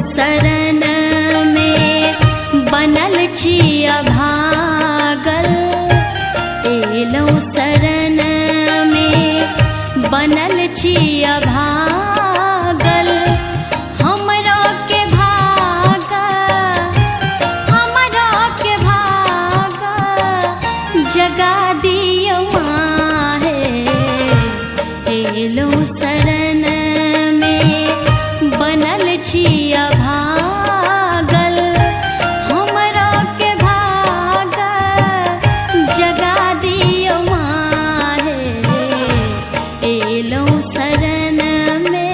शरण में बनल छी अभागल, एलहुँ शरण में बनल छी अभागल। हमरो के भागा, हमरो के भागा जगा दियौ माहे। एलहुँ शरण में बनल छी अभागल, हमरो के भागा जगा दियौ माहे। एलहुँ शरण में।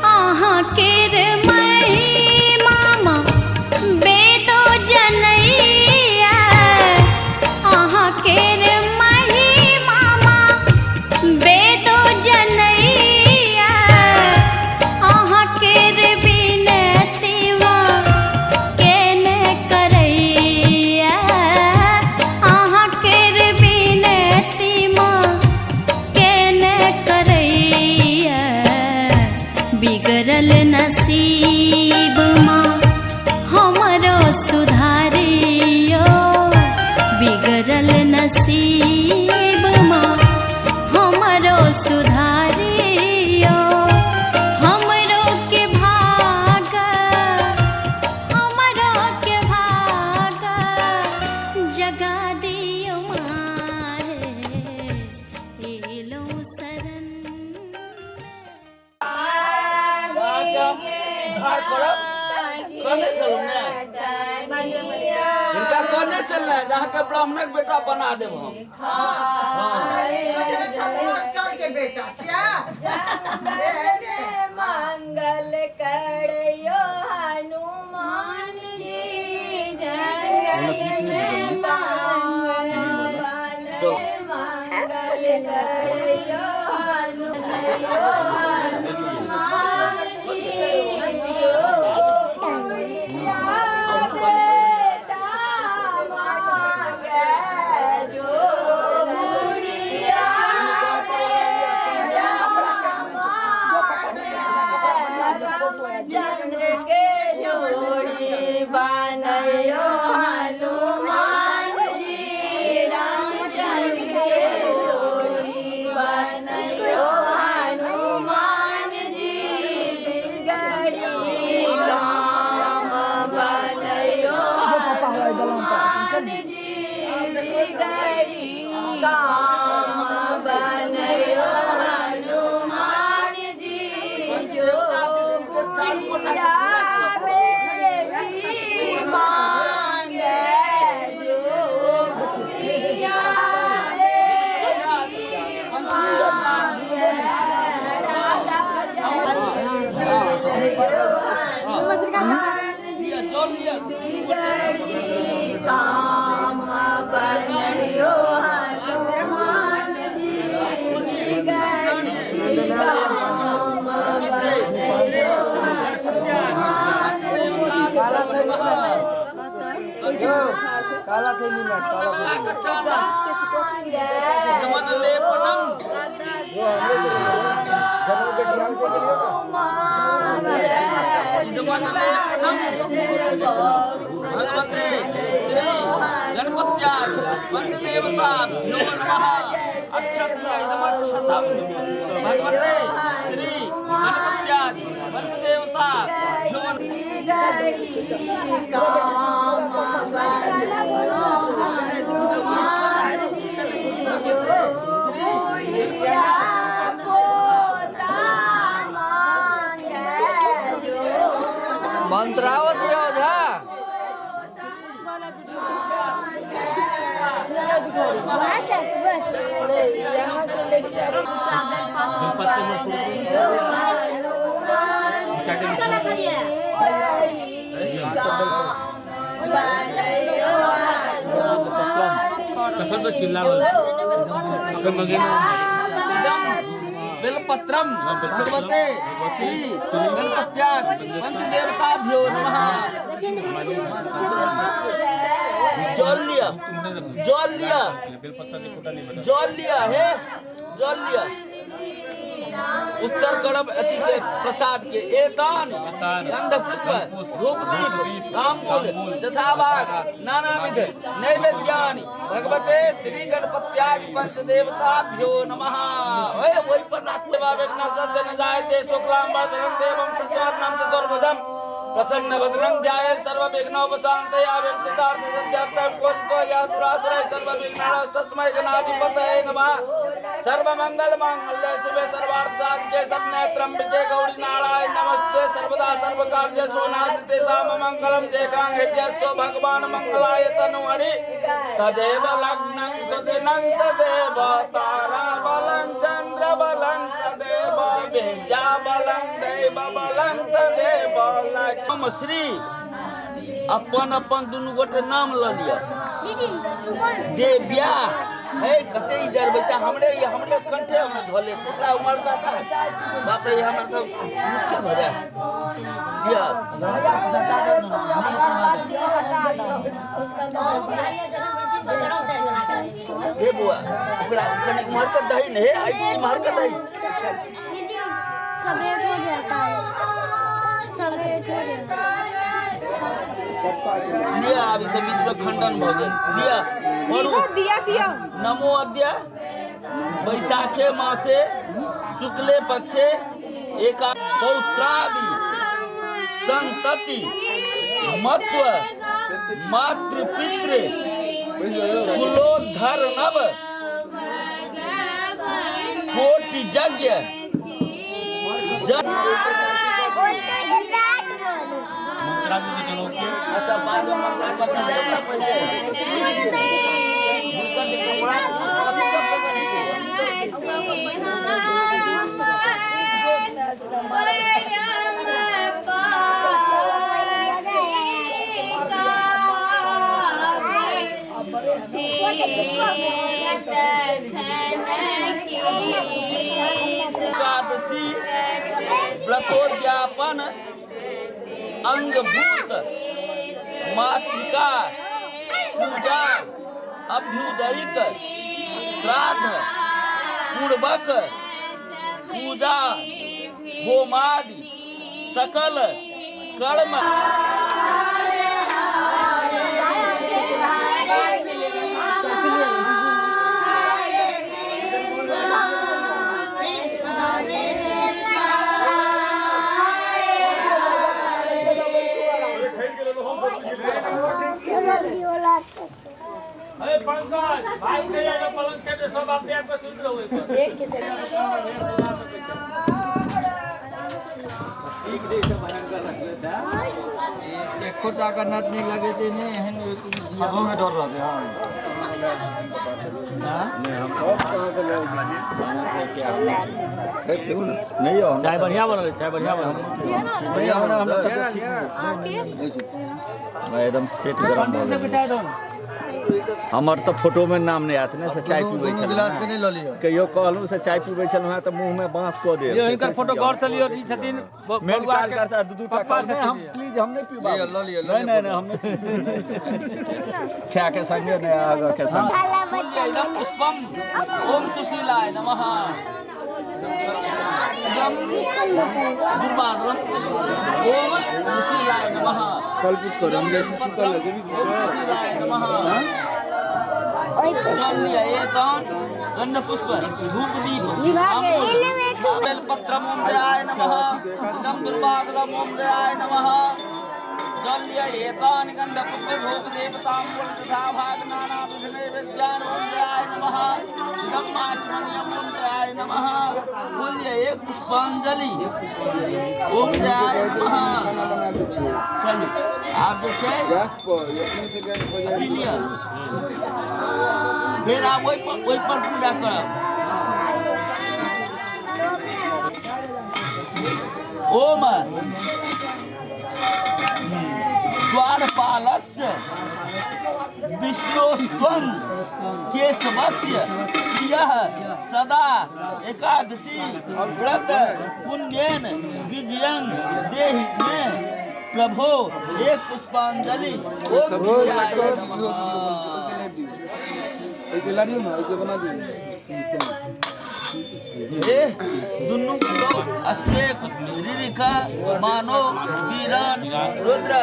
अहाँ केर महिमा वेदो जनैया, अहाँ केर महिमा वेदो जनैया। अहाँ केर विनतीवा केने करैया, अहाँ केर विनतीवा केने करैया। बिगड़ल नसीब माँ हमरो सुधारियो, बिगड़ल नसीब माँ हमरो सुधारियो। हमरो के भागा, हमरो के भागा जगा दियौ माहे। एलहुँ शरण। उद्धार करब कहने चलू ने, हिनका कहने चलना है जहाँ ब्राह्मणक बेटा बना देब हम। मास्टर के बेटा छिया। मंगल करयो हनुमान जी, जंगल में मंगल मंगल करयो हनुमान जी, जो बेटा मांगे जो गुड़िया बेटा रामचंद्र के जोड़ी बनयो हनुमान जी, रामचंद्र के जोड़ी बनयो हनुमान जी, बिगड़ी काम बनयो हनुमान जी, बिगड़ी काम बनयो हनुमान जी, जो गुड़िया बेटी मांगे जो गुड़िया बेटी मांगे राधा हनुमान जी, बिगड़ी काम बनयो हनुमान जी, बिगड़ी काम बनयो हनुमान काला थैली में काला भगवते श्री गणपत्याय पंचदेवताभ्यो नमः। अक्षतम भगवते श्री गणपत्याय पंचदेवताभ्यो मंत्रावत झा। यहाँ से लेके बेलपत्रम भगवते श्री गणपत्यादि पंचदेवताभ्यो नमः। जल लिया, जल लिया, जल लिया हे, जल लिया। उत्सर्ग करब अथी के प्रसाद के एतान गंध पुष्प धूप दीप तांबूल जथाभाग नानाविध नैवेद्यानि भगवते श्री गणपत्यादि पंचदेवताभ्यो नमः। ओए ओहि पर राखू विघ्नस्य न जायते शुक्लांबरधरं देवं शशिवर्णं चतुर्भुजं प्रसन्न वदनं ध्याये सर्व विघ्नोपशान्तये आविर्सिद्धार्थ सिद्ध्यर्थं कोटितो या दुरासुरैः सर्व विघ्नहरस्तस्मै गणाधिपतये नमः। सर्व मंगल मांगल्ये शिवे सर्वार्थ साधिके शरण्ये गौरी नारायण नमस्ते। सर्वदा सर्व कार्येषु नास्ति साम मंगलम देखांग हृदयस्थो भगवान मंगलाय तनुहरि तदेव लग्नं सुदिनं तदेव तारा बलं चंद्र बलं तदेव विद्या बलं दैव बलं तदेव। श्री अपन अपन दुनू गोटे नाम ल लिअ। देव्या हे कते इधर बच्चा हमरे हमरे कंठे हमरा धोले एकरा उमर काटा है बाप रे, हमरा तो मुश्किल भ जाए। दिया हे बुआ ओकरा कने उमर कर दही ने हे आई उमर कर दही सबे हो जाता है, सबे हो जाता है। लिया अभी तो बीच में खंडन भ गेल। लिया पढ़ू दिया दिया। नमो अद्य वैशाखे मासे शुक्ले पक्षे एका पौत्रादि संतति मत्व मातृपितृ कुलोद्धर नव कोटि यज्ञ अच्छा बाद में मंत्र पता चलता पहले एकादशी व्रतोद्यापन अंगभूत मातृका पूजा अभ्युदयिक श्राद्ध पूर्वक पूजा होमादि सकल कर्म। अरे पंकज भाई के जाकर पलंग से सब अपने आप को सुन रहे हो। एक के से ठीक रे सब भयंकर लगता एको टाका नट नहीं लगे थे ने एहन हंसों के डर रहते। हां नहीं हम सब कहां से लोग क्या नहीं हो। चाय बढ़िया बनल, चाय बढ़िया बनल, बढ़िया बनल। मैं एकदम पेट गरम हो गेल। हमर तो फोटो में नाम नहीं आत ने से चाय पीबै छल गिलास के नहीं ल लियो। कहियो कहलहुँ से चाय पीबै छलहुँ हैं तो मुंह में बांस को दे। यो हिनकर फोटो गौर से लियो। ई छथिन मेन काज करता दू दू टा नहीं हम प्लीज हम नहीं पीबा। ल लियो नहीं नहीं नहीं हम नहीं खा के संगे नहीं आगा के संग। इदम पुष्पम ओम सुशीलाय नमः। इदम दुर्वाद्रम ओम सुशीलाय नमः। कल कुछ कर हम जैसे सुतल लगे भी ओम सुशीलाय नमः। जल लिया एतान गंध पुष्प धूप दीप बेलपत्रम ओम जयाय नमः। इदम दुर्वाद्रम ओम जयाय नमः। जल लिया एतान गंध पुष्प धूप दीप तांबूल तथा भाग नाना विध नैवेद्यान ओम जयाय नमः। इदम आचमनीयम ओम जयाय नमः। फूल एक पुष्पांजलि ओम जयाय नमः। चलू आप जे छै अथी लिअ फेर आब ओहि पर पूजा करब। ओम द्वारपालस्य विष्णोस्त्वं केशवस्य प्रियः सदा एकादशी व्रत पुण्येन विजयं देहि मे प्रभो एक पुष्पांजलि। ओम दुनू अश्वेक ऋषिका मानो वीरान रुद्र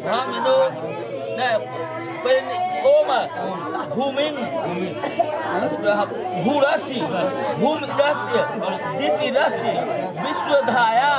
भामिनो ओम भूमिं भूरस्य भूमिरस्य दितिरस्य विश्वधाया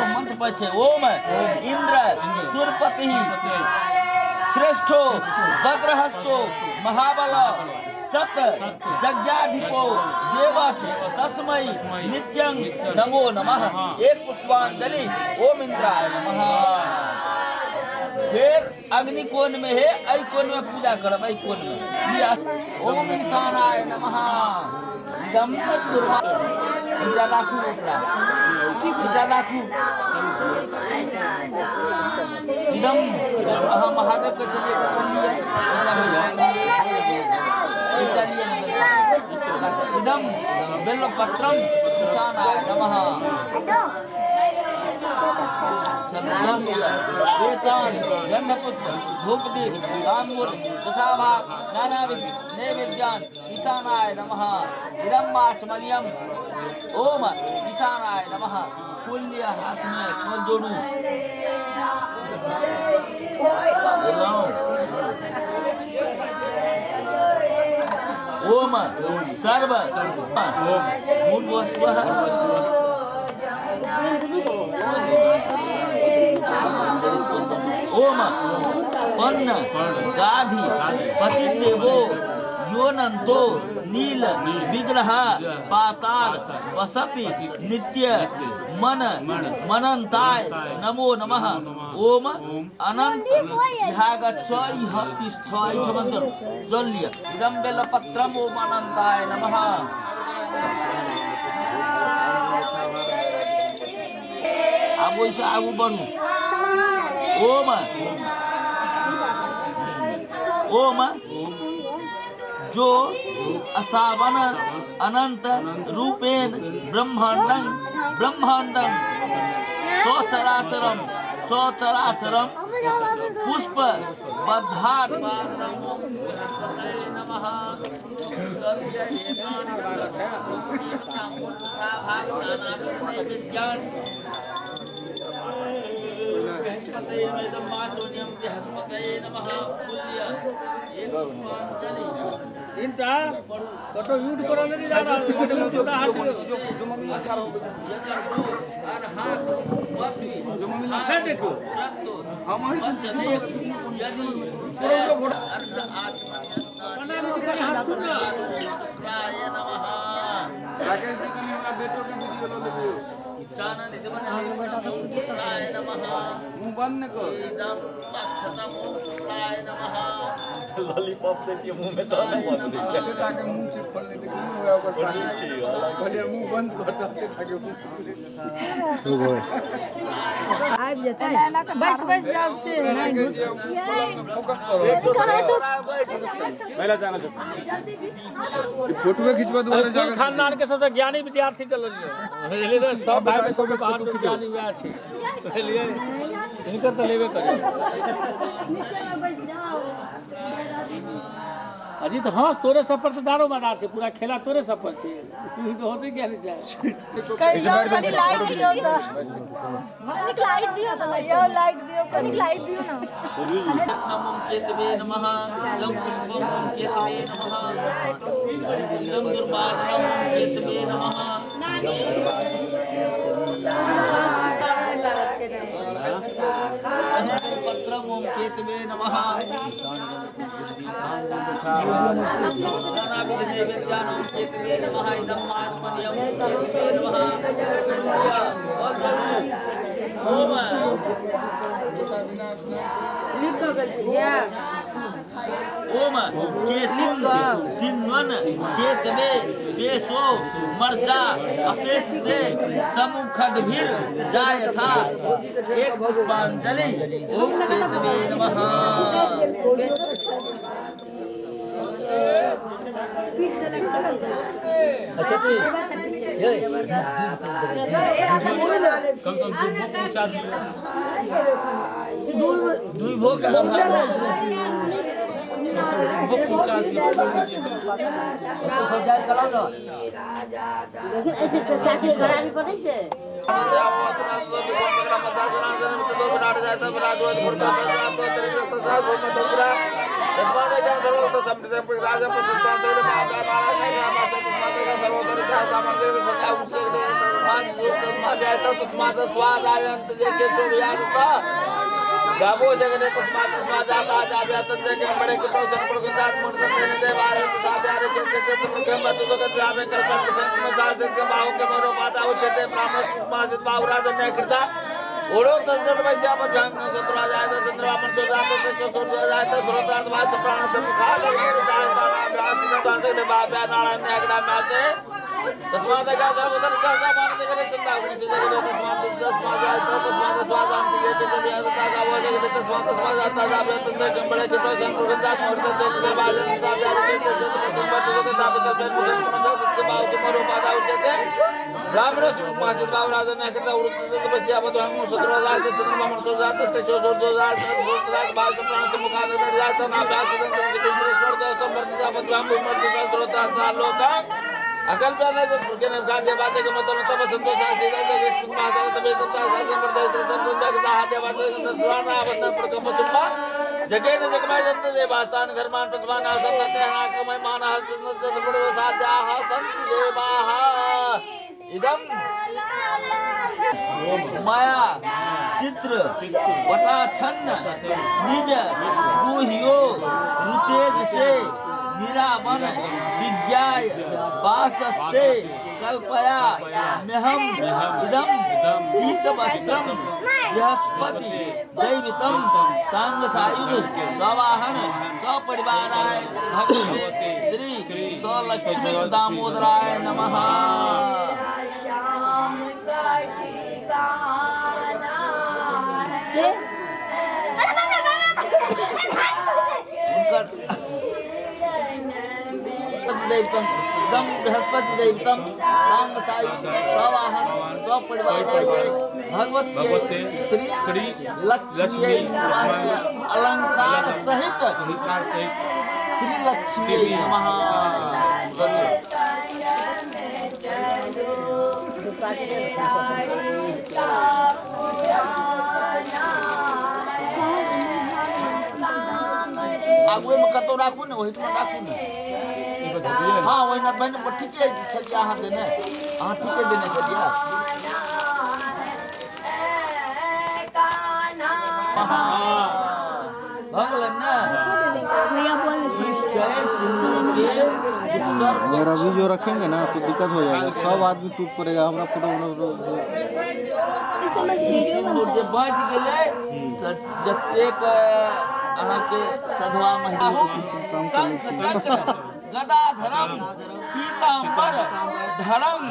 मंत्र पर छे ओम इंद्र सुरपति श्रेष्ठो भद्रहस्तो महाबल सत यज्ञाधिपो देवस तस्मै नित्यं नमो नमः। एक पुष्पांजलि ओम इंद्राय नमः। फिर अग्निकोण में है, अई कोण में पूजा करब, अई कोण में ओम ईशानाय नमः। इदम पूजा राखू पूजा राखू इदम अहाँ महादेव के चलिए इदम बेलपत्रम ईशानाय नमः। गंधपुष्प धूपदीप तांबूल तथाभाग नानाविध नैवेद्यान ईशानाय नमः। इदम वाचमनियम ओम ईशानाय नमः। फूल लिया हाथ में फूल जोड़ू ओम सर्व भूर्भुवस्वः ओम पन्न गाधि पतिदेवो योनंतो नील विग्रह पाताल वसति नित्य मन मनंताय नमो नमः। ओम अनंत इहा गच्छ इह तिष्ठ मंत्र जल लिया। इदम बेलपत्रम ओम अनंताय नमः। आब ओहिसँ आगू बढ़ू। ओम ओम जो असावन अनंत रूपेण ब्रह्मांडं ब्रह्मांडं सचराचरम सचराचरम पुष्प बद्धात् नमः। मुंह बंद न कर। लॉलीपॉप देती मुंह में तो ना बंद ताके मुंह से खोल नहीं मुंह बंद कर ताके मुंह आबि जेतै बस बस जाओ से फोकस करो पहला जाना फोटो में खिंचवा दो। कुल खानदान के सबसे ज्ञानी विद्यार्थी के लेलिए बुझलिए सब भाई में सब बाहर ज्ञानी वएह छै बुझलिए हिनकर तऽ लेबे करी। अजीत हाँ तोरे सब पर तो दारो मदार छै पूरा खेला तोरे सब पर छै तो होते क्या नहीं जाए। कहियो कनी लाइट दियो त कनी लाइट दियो त यो लाइट दियो कनी लाइट दियो ना। नमः केतवे नमः जम पुष्पम केतवे नमः जम दुर्वासम केतवे नमः पत्रम ओम केतवे नमः नानाविध नैवेद्यानां केतवे नमः इदं आत्मनियं केतवे नमः ओम ओम केतुं जिन्वन केतवे पेशो मर्जा अपेश से समुखदभिर जायथा एक पुष्पांजलि ओम केतवे नमः। अच्छा तो ये कम से कम दुई भोग का तो सजाय कलाउ न लेकिन ऐसे चाची घरानी पर नहीं छै। गावो जगने तस्मात् तस्मात् जाता जाव्यातन जगह बड़े के तो जन प्रसाद मूर्त तेने देवारे साजारे के के तुम मत तो के जावे कर कर साज के बाहु के मरो माता उचते ब्राह्मण तस्मात् बाहुराज ने कृता ओरो तंत्र वैश्य ध्यान चतुराजाय चंद्रवामन सुरात सुरात सुरात वास प्राण समुखा व्यास ने बाबा नारायण ने अगला म्यासे तस्मात् का सर्वोदर का सामान जगने चंदा से जगने तस्मात् तस्मात् जाय तस्मात् स्वादान के के तो व्यास का वो जगने तस्मात् तस्मात् जाता जावे तंत्र जंबड़े के तो जन प्रसाद मूर्त तेने देवारे साजारे के के तुम तो के ताप के के बाहु के मरो माता उचते ब्राह्मण सुमासित बाबराज ने करता उरुत तपस्या बद हम सुद्रराज चंद्रमन सुजात से चो चो राज सुद्रराज बाल प्राण से मुखार राज ना व्यास स्पर्ध समर्थ बदवाम मर्द स्रोता लोका अकल चलने से के ने खाद्य बाते के मतलब तब संतोष आशीर्वाद के सुमासा तबे संतोष समर्थ संतोष का हाथ बाते द्वारा अवस्था प्रकप सुम्बा जगे न जगमय जन्त देवास्तान धर्मान प्रतमान आसन नते हनाकमय मान हसन साध्याः सन्ति देवाः इदं माया चित्र पटाछन्न निज गुह्यो रुतेज से निरामन विद्याय वासस्ते कल्पया मेहम इदं पीतवस्त्रं बृहस्पति दैवितं सांगसायुध सवाहन सपरिवाराय भगवते श्री सलक्ष्मी दामोदराय नमः। दैवतम इदं बृहस्पति दैवतम सांगसायुध सवाहन सपरिवाराय भगवते श्री श्री लक्ष्मी अलंकार सहित श्री लक्ष्मी नमः। आगुए में कतौ राखू ने ओहिठमा राखू ने। हाँ ओहिना बन ठीके छलियै अहाँ देने, अहाँ ठीके देने छलियै। भऽ गेलै ने। अगर अभी जो रखेंगे ना तो दिक्कत हो जाएगा, सब आदमी टूट पड़ेगा। हमारा फोटो जे बचि गेलै तऽ जतेक अहाँके सधवा महिला शंख चक्र गदाधरम पीताम्बर धरम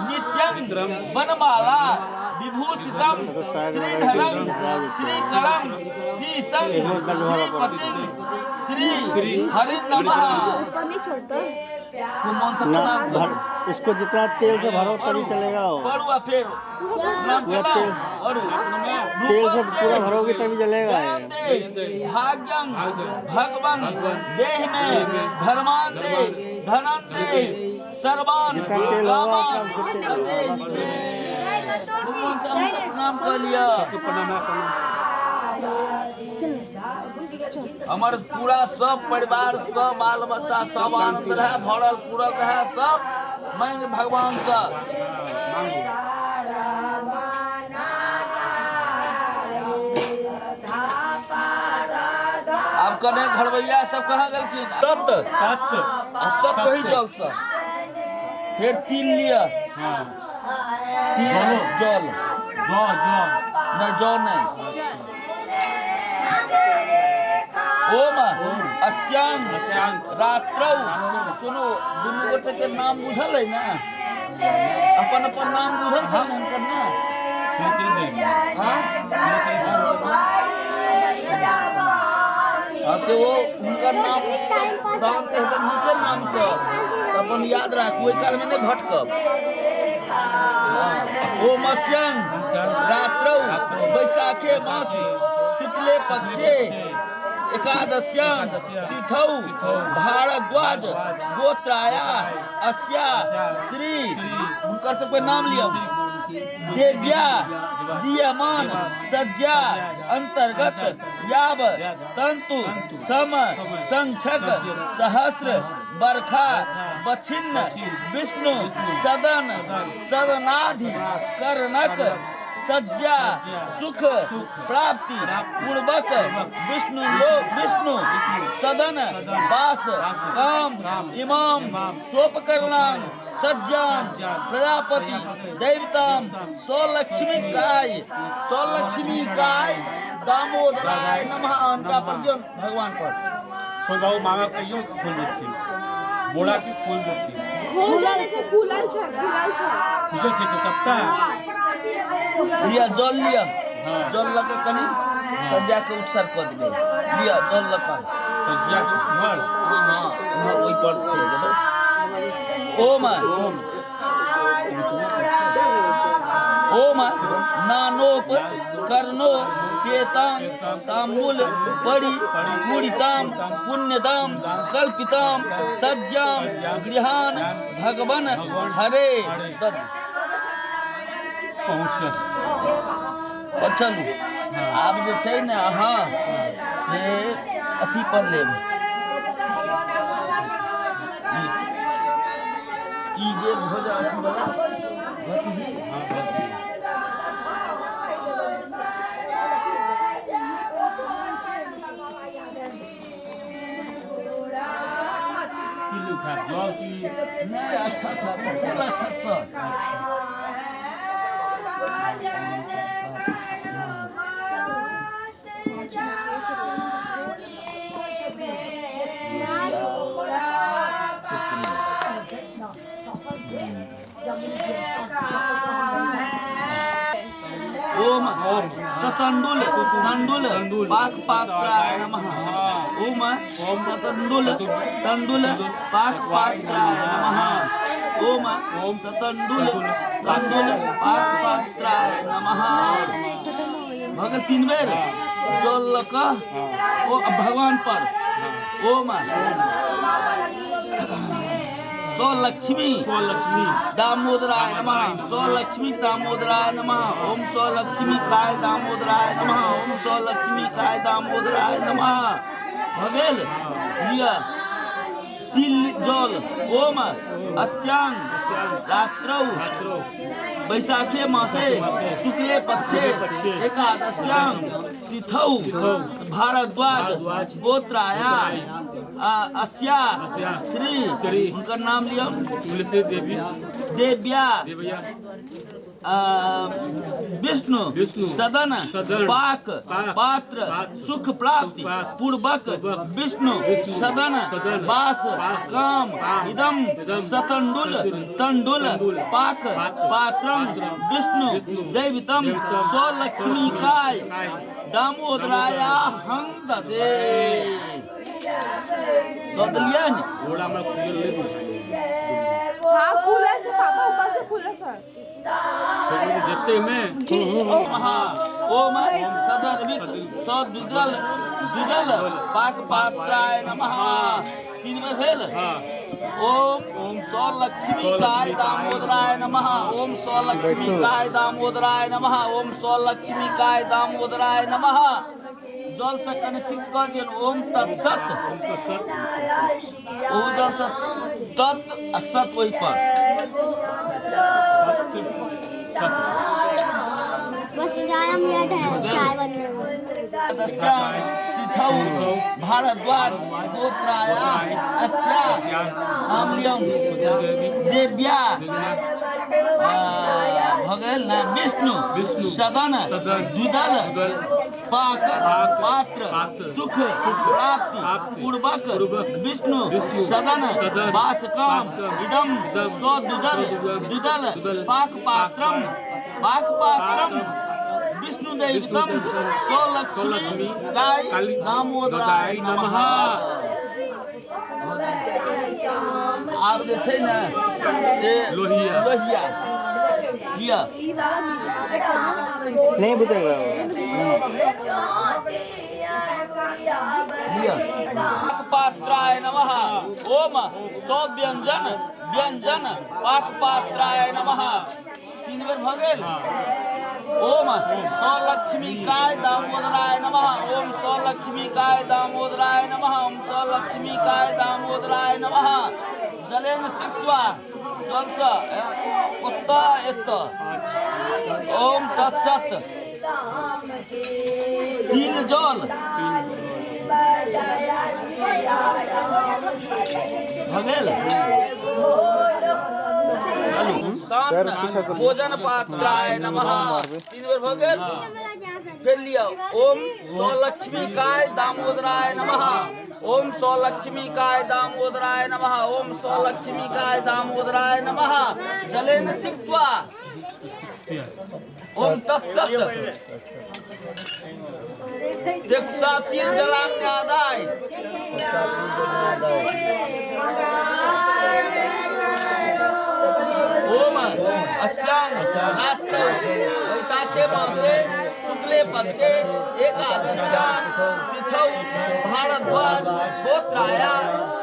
नित्यं वनमाला विभूषितम श्रीधरम श्रीकरम श्रीसंग श्रीपतिं श्री हरि नमः। ना इसको जितना तेल से भरो तभी चलेगा। पढ़ुआ फिर तेल से पूरा भरोगे तभी चलेगा। भाग्यं भगवान देह में धर्मान दे धनन दे सर्वान कामान प्रणाम कर लिया। हमार पूरा सब परिवार सब बाल बच्चा सब आनंद रहे, भरल पूरल रहे, सब मांग भगवान से। आब कने घरवैया सब कहाँ गेलखिन? तत् तत् आ सब कही जल से फिर तिल लिया। तिल जल जौ जौ नहीं जौ नहीं। ओम अस्यांग रात्रौ। सुनो दुनू गोटे के नाम बुझल है ना? अपन अपन नाम बुझल छै ने हुनकर ना? हाँ से वो हुनकर नाम नाम कहते हुनके नाम से अपन याद राखू, ओहि काल में नहीं भटकब। ओम अस्यांग रात्रौ वैशाखे मास शुक्ले पक्षे एकादश्यां तिथौ भारद्वाज गोत्राया अस्या श्री हुनकर सबके नाम लियौ। देव्या दीयमान सज्जा अंतर्गत याव तंतु सम संख्यक सहस्र बरखा बछिन्न विष्णु सदन सदनाधि कर्णक सज्जा सुख प्राप्ति पूर्वक विष्णु लोक विष्णु सदन वास काम इमाम सोपकरणाम सज्जाम प्रजापति देवताम सौलक्ष्मी काय दामोदराय नमः। उनका पर दियौ भगवान पर। सोगाओ मांगा कहियो खोल देथिन, बोरा के खोल देथिन। खुलल छै खुलल छै खुलल छै खुलल छै तो सबटा लिया जल लिया। जल लऽ के कनि सज्जा के उत्सर्ग कऽ देबै। लिया जल लऽ कऽ सज्जा के उम्हर। हाँ हाँ ओहि पर फेंक देबै। ओम ओम नानोप कर्णो पेताम ताम्बुल परि पूरिताम पुण्यदाम कल्पिताम सज्जाम गृहान भगवन हरे। चलू आब जे छै ने अहाँ से अथी पर लेब ई जे भऽ जाय अथी वाला नहीं। अच्छा अच्छा पूरा अच्छा सर। ओम सतंडुल तंडुल पाक पात्राय नमः। ओम सतंडुल तंडुल पाक पात्राय नमः। ओम सतंडुल तंडुल पाक पात्राय नमः। भगत तीन बेर जल लऽ कऽ ओ भगवान पर। ओम सौ लक्ष्मी दामोदराय नमः। सौ लक्ष्मी दामोदराय नमः। ओम सौ लक्ष्मी काय दामोदराय नमः। ओम सौ लक्ष्मी काय दामोदराय नमः। भगेल लिया तिल जल। ओम अस्यांग रात्रौ वैशाखे मासे शुक्ले पक्षे एकादश्यां तिथौ भारद्वाज गोत्राया अस्या श्री उनका नाम लिया देव्या विष्णु सदन पाक पात्र सुख प्राप्ति पूर्वक विष्णु सदन वास काम इदम सतंडुल तंडुल पाक पात्रम विष्णु दैवतम स्वलक्ष्मी काय दामोदराया हं ददे। ददलियन हां खुला छै पापा, ऊपर से खुला छै जते में ओम सदर्भित सदुदल दुदल पाक पात्राय नमः। तीन बेर भेल। ओम ओम सौलक्ष्मी काय दामोदराय नमः। ओम सौलक्ष्मी काय दामोदराय नमः। ओम सौलक्ष्मी काय दामोदराय नमः। जल से कनि सिक्त कऽ दियौन। ओम तत्सत, ओ जल से तत् आ सत ओहि पर। बस 11 मिनट है चाय बनने में। तिथौ भारद्वाज गोत्राया अस्या नामलियम देव्या भगेल ना विष्णु सदन जुदल पाक पात्र सुख प्राप्ति पूर्वक विष्णु सदन वासकाम इदम स्वदुदल दुदल पाक पात्रम पाक पात्रम विष्णु दैवतम स्वलक्ष्मी काय दामोदराय नमः। आब जे छै ने से लोहिया लिअ। नहीं बुझेगा। लिअ। पाक पात्राय नमः। ओम सव्यंजन व्यंजन पाक पात्राय नमः। तीन बेर भऽ गेल। ओम सौलक्ष्मी काय दामोदराय नमः। ओम सौलक्ष्मी काय दामोदराय नमः। ओम सौलक्ष्मी काय दामोदराय नमः। जलेन सिक्त्वा जल से ओतऽ एतऽ। ओम तत्सत तीन जल भऽ गेल। भोजन पात्राय नमः। तीन बेर भऽ गेल। फिर लिअ। ओम सौलक्ष्मी काय दामोदराय नमः। ओम सौलक्ष्मी काय दामोदराय नमः। ओम सौलक्ष्मी काय दामोदराय नमः। जलेन सिक्त्वा ओम तत्सत तिल जलान्यादाय। ओम अस्यां रात्रौ वैशाखे मासे शुक्ले पक्षे एकादश्यां तिथौ भारद्वाज गोत्राया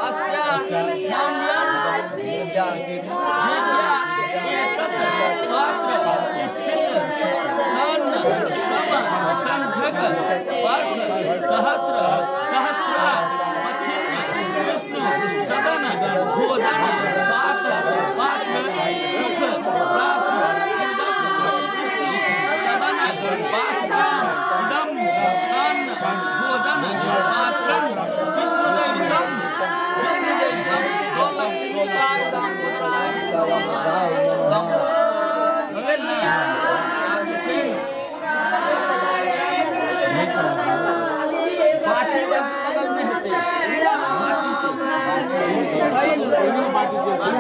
अस्या नाम्न्यां दिव्या एतत् पात्र स्थित सन्न सम संघक वर्ख सहस्र सहस्रा मच्छिन्न विष्णु सदन भोजन पात्र पात्र सुख प्राप्त विष्णु सदन वासकाम इदम सन्न भोजन पात्रम विष्णु दैवतम विष्णु दैवतम सौलक्ष्मी काय दामोदराय नमः। बाटी बगल में हेतै। बाटी छै।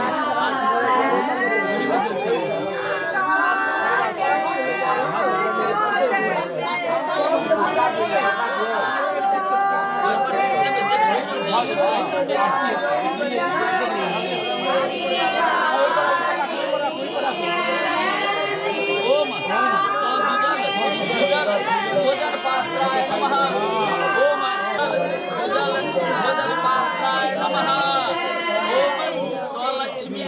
ओम भोजन पात्राय नमः। ओम भोजन पात्राय नमः। ओम सौलक्ष्मी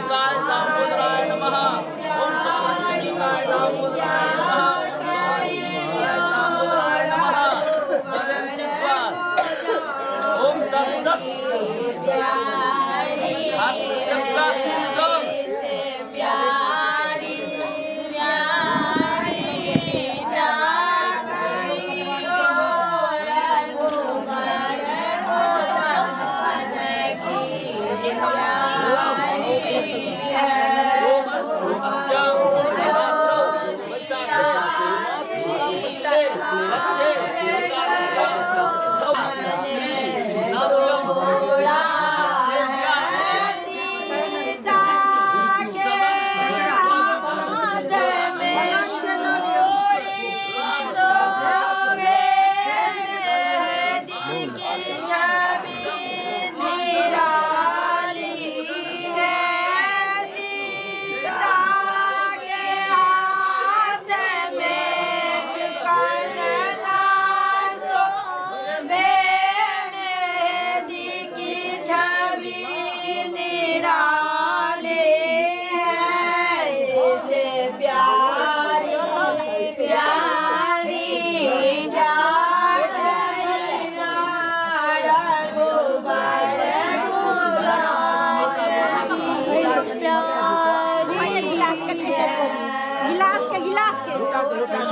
गिलास के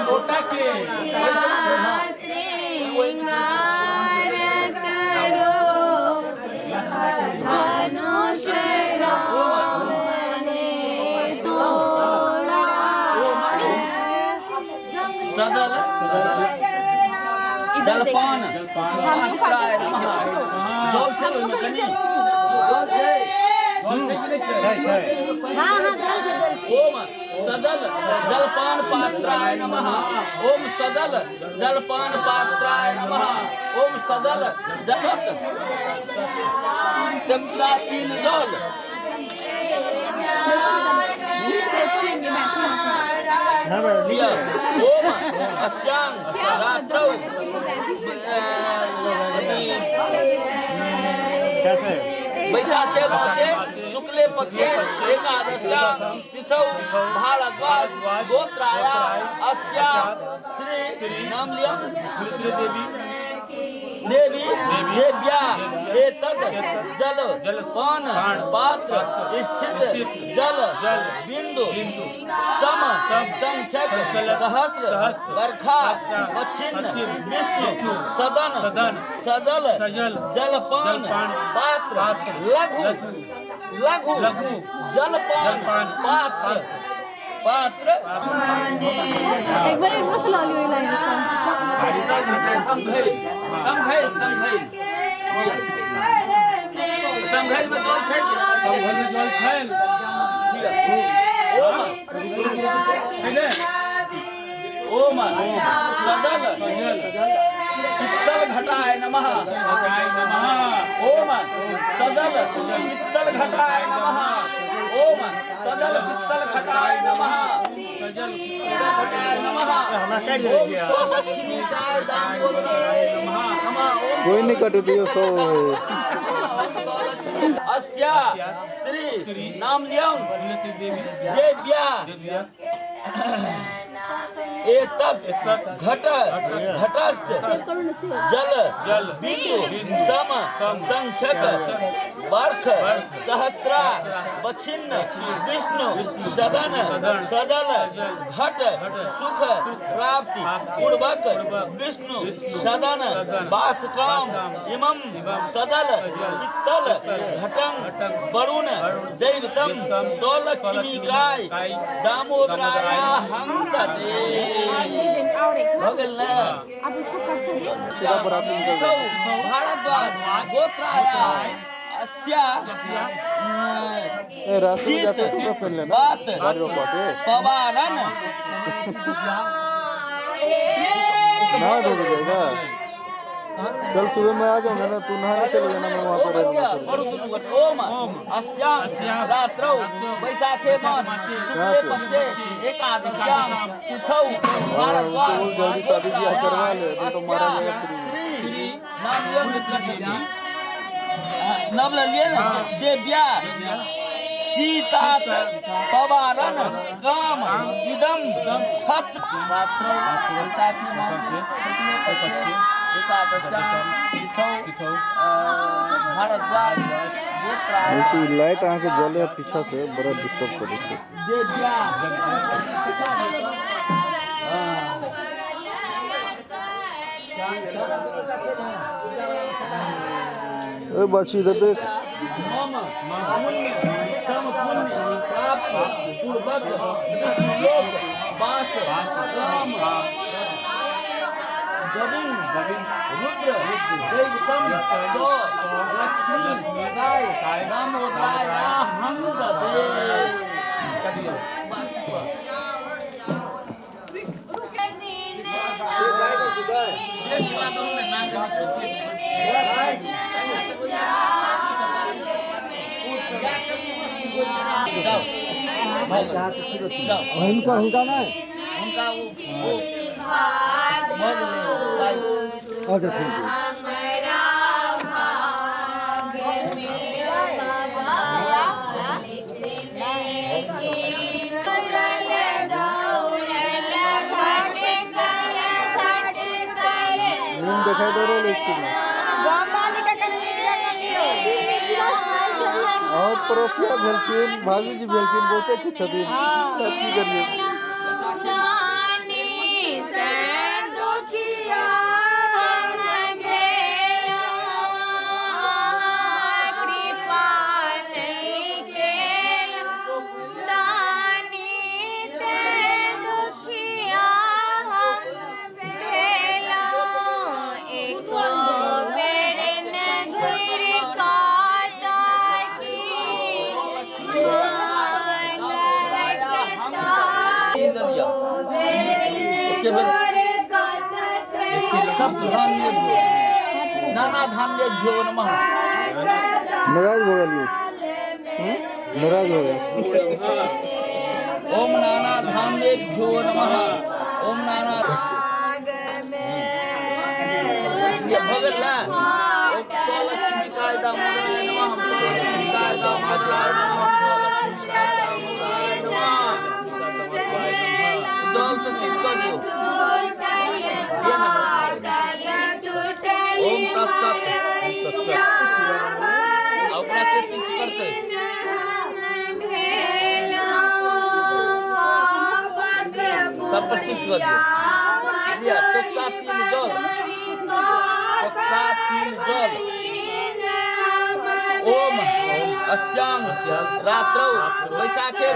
लोटा के श्रृंगार करो धनुष राम ने तोड़ा। सदल जलपान ओम सदल जलपान पात्राय नमः। ओम सदल जलपान पात्राय नमः। ओम सदल जसत चमसा तीन जल ओम अस्यां रात्रौ वैशाखे मासे शुक्ले पक्षे एकादश्यां तिथौ भारद्वाज गोत्राया अस्या श्री नाम लिया देवी देव्या एतद् जल पान पात्र स्थित जल बिंदु सम संख्यक सहस्र बरखा पच्छिन्न विष्णु सदन सदल जलपान पात्र लघु लघु जलपान पात्र पात्र। एक बार इनको सुना लियो लाइन तमघैल में जल छै तमघैल में जल छै। ओम सदल पित्तल घटाय नमः। ओम सदल पित्तल घटाय नमः। ओम सदल पित्तल घटाय नमः। कोई नहीं कट दियो सो अस्या श्री नाम लिया देव्या एतद् घट घटस्थ जल बिंदु सम संख्यक बर्ख सहस्रा बछिन्न विष्णु सदन सदल घट सुख प्राप्ति पूर्वक विष्णु सदन वासकाम इमं सदल पित्तल घटं वरुण दैवतम सौलक्ष्मीकाय दामोदराय हम तदे हो गेल ना। भारद्वाज गोत्राया अस्या शीत बात पवारन नहा धो जाएगा। कल सुबह मैं आ जाऊंगा ना, तू नहाने चले जाना, मैं वहाँ पर रहूंगा। ओम अस्यां रात्रौ वैशाखे मास शुक्ले पक्षे एकादश्यां तिथौ भारद्वाज जल्दी शादी ब्याह करवा ले, नहीं तो मारा जाएगा। श्री नाम नाम लिए ना देव्या सीतात पवारन काम इदम छत्र वैशाखे मासे शुक्ले पक्षे लाइट आके जले पीछा से बड़ा डिस्टर्ब करे छे। ए बच्ची इधर देख। रुद्र दैवतम लक्ष्मी गाय दामोदराय हम उनका उनका ना उनका वो अच्छा ठीक है। दिखाई दे रहा है और पड़ोसिया भेलखिन, भाभी जी भेलखिन, बहुते कुछ छथिन, सब की करिए। एके बेर सब धान्य नाना धान्येभ्यो नमः। नाराज हो गेलियो, नाराज हो गया। ओम नाना धान्येभ्यो नमः। ओम नाना ये भगल ना। ओम लक्ष्मी काय दामोदराय नमः। लक्ष्मी काय दामोदराय नमः। लक्ष्मी काय दामोदराय नमः। जल से सिद्ध कर दो। ओम तत्सत। ओकरा के सिद्ध करते सब पर सिद्ध कर दियो। लिया टोकसा तीन जल, टोकसा तीन जल। ओम अस्यां रात्रौ वैशाखे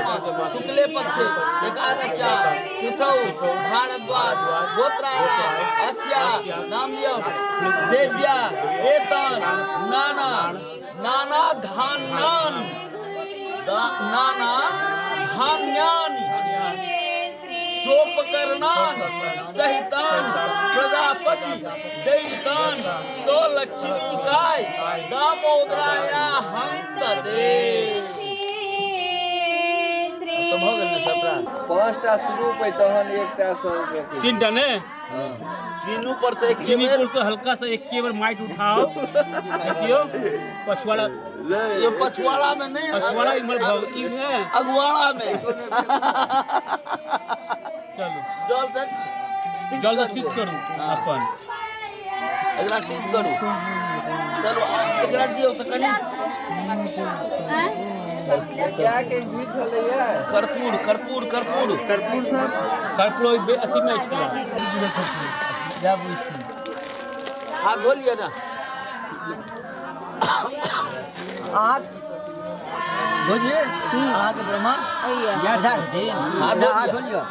शुक्ले पक्षे एकादश्यां तिथौ भारद्वाज गोत्राय अस्या नाम लियौ देव्या एतान नाना नाना धान्यान नाना धान्यानि सोपकरणान सहितान प्रजापति दैवतान सो लक्ष्मी काय दामोदराया हंत दे। तो भ गेल ने सबटा। 5टा शुरू पे तहन एकटा सब तीनटा ने तीनू पर से एक तीनू पर हल्का सा एक बेर माइट उठाओ। देखियो पछवाड़ा, ये पछवाड़ा में नहीं, पछवाड़ा इमर भग इमे अगवाड़ा में। चलो जल से जल से सिद्ध करू अपन, एकरा सिद्ध करू। चलो एकरा दियौ त कनी के घी छलैया। कर्पूर कर्पूर कर्पूर कर्पूर सब कर्पूर अथी में छलै। हाथ धो लिअ ना। अहाँ धोलिए, अहाँके ब्रह्मा हाथ धो लिअ।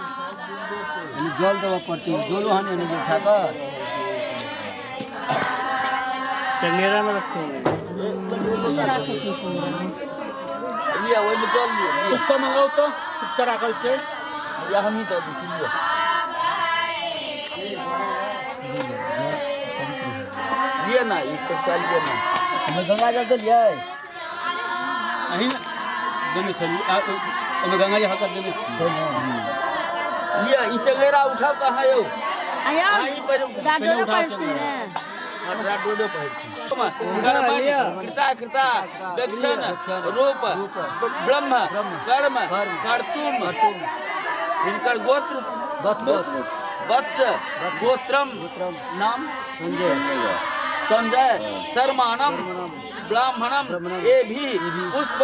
जल देबऽ पड़तै, जलो हन ने जे उठा कऽ चंगेरा में रखते हैं। लिअ ओहिमे जल लिअ। कुत्ता मंगाउ तऽ कुत्ता राखल छै या हमही दऽ दै छी। लिअ लिअ ना, ई टोकसा लिअ ना। हमे गंगा जल देलियै, अहीं देने छलियै। ओहिमे गंगा जल हल्का देने छियै। लिअ ई चंगेरा उठाउ तऽ अहाँ यौ। अहाँ डाडोरो पढ़ छी ने। डाडोरो पढ़ छी। कृता कृता दक्षिण रूप ब्रह्म कर्म कर्तुम हिनकर गोत्र वत्स गोत्रम नाम संजय शर्माणम ब्राह्मणम ए भी पुष्प